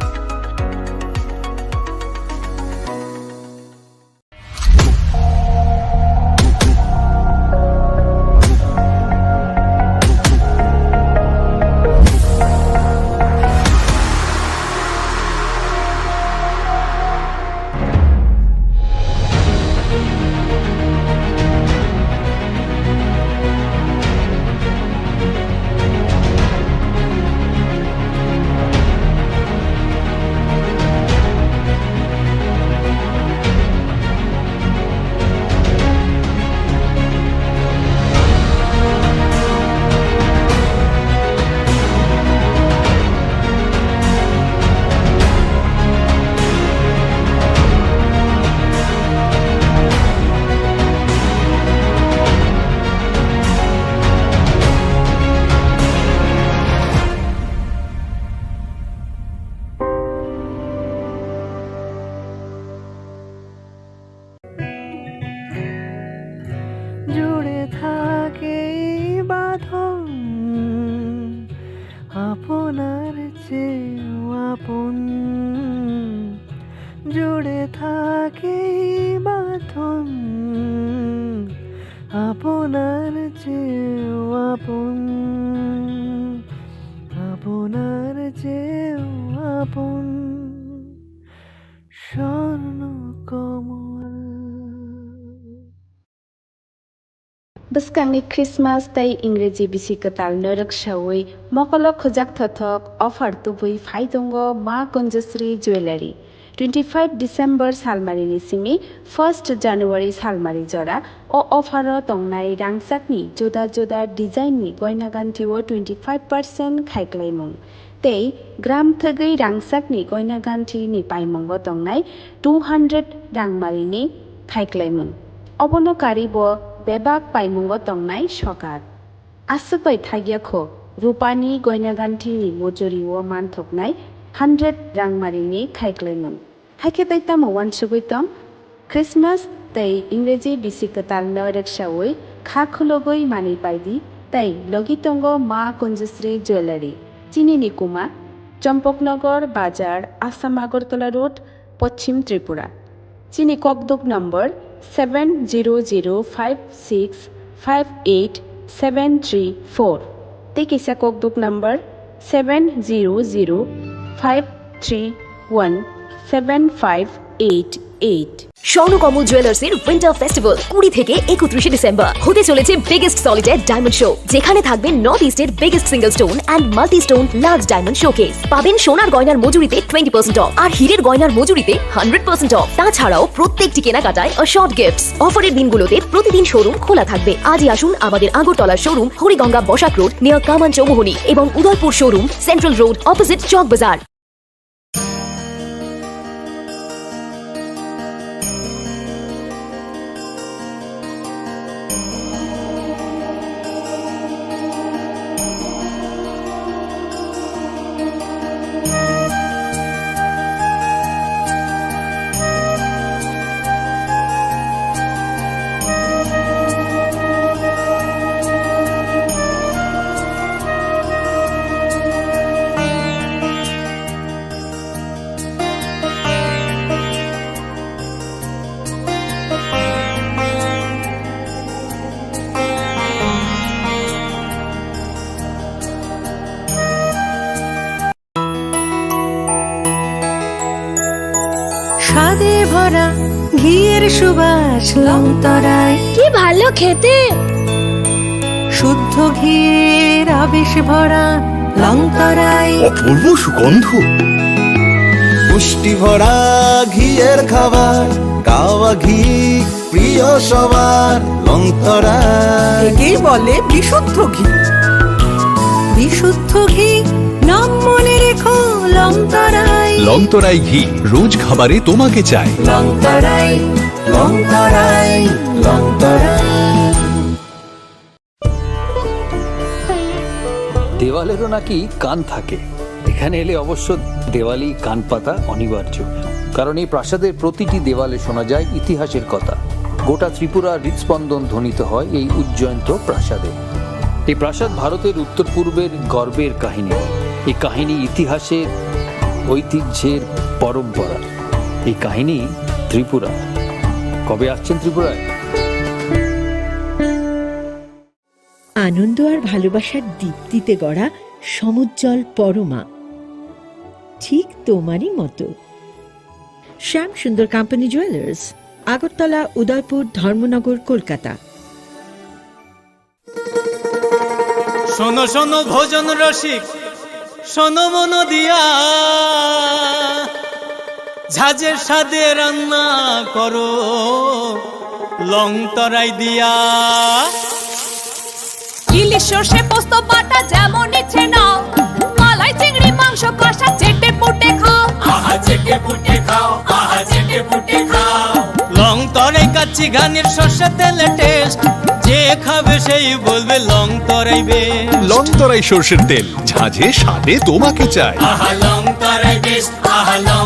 জুড়ে থাকে এই বাঁধন আপনার চেয়েও আপন। জুড়ে থাকে এই বাঁধন আপনার চেয়েও আপন, আপনার চেয়েও আপন। স্বর্ণ কমল। Bwskangni Christmas tei Ingreji bisi kwtal norok saui mokolo khujak thothok offer tubui phai tongo Ma Kunjasri Jewellery. Twenty five December salmarini simi first January salmari jora o offer o tongnai rangchakni juda juda design ni goina ganthi o twenty five percent khaiklaimung. Tei gram thwgwi rangchakni goina ganthi ni paimungo tongnai two hundred rangmari ni khaiklaimung. Obono kari bo bebak paimungo tongnai sokar. Aswk bai thagya kho, rupani goina ganthi ni mojori o manthoknai hundred rangmari ni khaiklaimung. Haikhe tei tamo uansugwi tong? Christmas tei Ingreji bisi kwtal no reksaui kha khulugwi manwi paidi tei logi tongo Ma Kunjasri Jewellery. Chini ni kuma Champaknagar Bazar, Assam Agartala Road, Poschim Tripura. Chini kokduk number seven zero zero five six five eight seven three four. Tei kisa kokduk number seven zero zero five three one seven five eight eight. Swarnakamal জুয়েলার্সের winter festival কুড়ি থেকে একত্রিশে ডিসেম্বর। হতে চলেছে biggest solitaire diamond show, যেখানে থাকবে নর্থ ইস্টের biggest single stone and multi stone large diamond showcase. পাবেন সোনার গয়নার মজুরিতে টোয়েন্টি পার্সেন্ট অফ আর হীরের গয়নার মজুরিতে হান্ড্রেড পার্সেন্ট অফ। তাছাড়াও প্রত্যেকটি কেনাকাটায় অ্যাসিওর্ড গিফটস। অফারের দিনগুলোতে প্রতিদিন শোরুম খোলা থাকবে। আজই আসুন আমাদের আগরতলার showroom Hariganga Basak road, near Kaman Chowmuhani এবং Udaipur showroom, central road, opposite Chowk Bazar. সুবাস লংতরাই। কি ভালো খেতে। শুদ্ধ ঘির আবেশ ভরা লংতরাই। অপূর্ব সুগন্ধ। পুষ্টি ভরা ঘিয়ের খাবার, গাওয়া ঘি প্রিয় সবার, লংতরাই। একেই বলে বিশুদ্ধ ঘি। বিশুদ্ধ ঘি, নাম মনে রেখো, লংতরাই। লংতরাই ঘি, রোজ খাবারে তোমাকে চাই। লংতরাই, লংতরাই, লংতরাই। দেওয়ালেরও নাকি কান থাকে। এখানে এলে অবশ্য দেওয়ালি কান পাতা অনিবার্য, কারণ এই প্রাসাদের প্রতিটি দেওয়ালে শোনা যায় ইতিহাসের কথা। গোটা ত্রিপুরার হৃদস্পন্দন ধ্বনিত হয় এই উজ্জয়ন্ত প্রাসাদে। এই প্রাসাদ ভারতের উত্তর পূর্বের গর্বের কাহিনী। এই কাহিনী ইতিহাসের, ঐতিহ্যের, পরম্পরার। এই কাহিনী ত্রিপুরা। কবে আসছেন ত্রিপুরায়? আনন্দ আর ভালোবাসার দীপ্তিতে গড়া সমুজ্জ্বল পরমা, ঠিক তোমারই মতো। শ্যাম সুন্দর কোম্পানি জুয়েলার্স, আগরতলা, উদয়পুর, ধর্মনগর, কলকাতা। শোনো শোনো ভোজন রসিক, শোনো মন দিয়া, ঝাঁঝের স্বাদে রান্না করো লং তরাই দিয়া। ইলিশ সর্ষে পোস্ত বাটা যেমন ইচ্ছে নাও, মালাই চিংড়ি মাংস কষা চেটে পুটে খাও। আহা চেটে পুটে খাও, আহা চেটে পুটে খাও। লং তরাই কাচ্চি ঘানির সর্ষে তেলে টেস্ট, যে খাবে সেই বলবে Longtarai best. Longtarai সর্ষের তেল, ঝাঁঝে স্বাদে তোমাকে চাই। আহা লং তরাই বেস্ট, আহা লং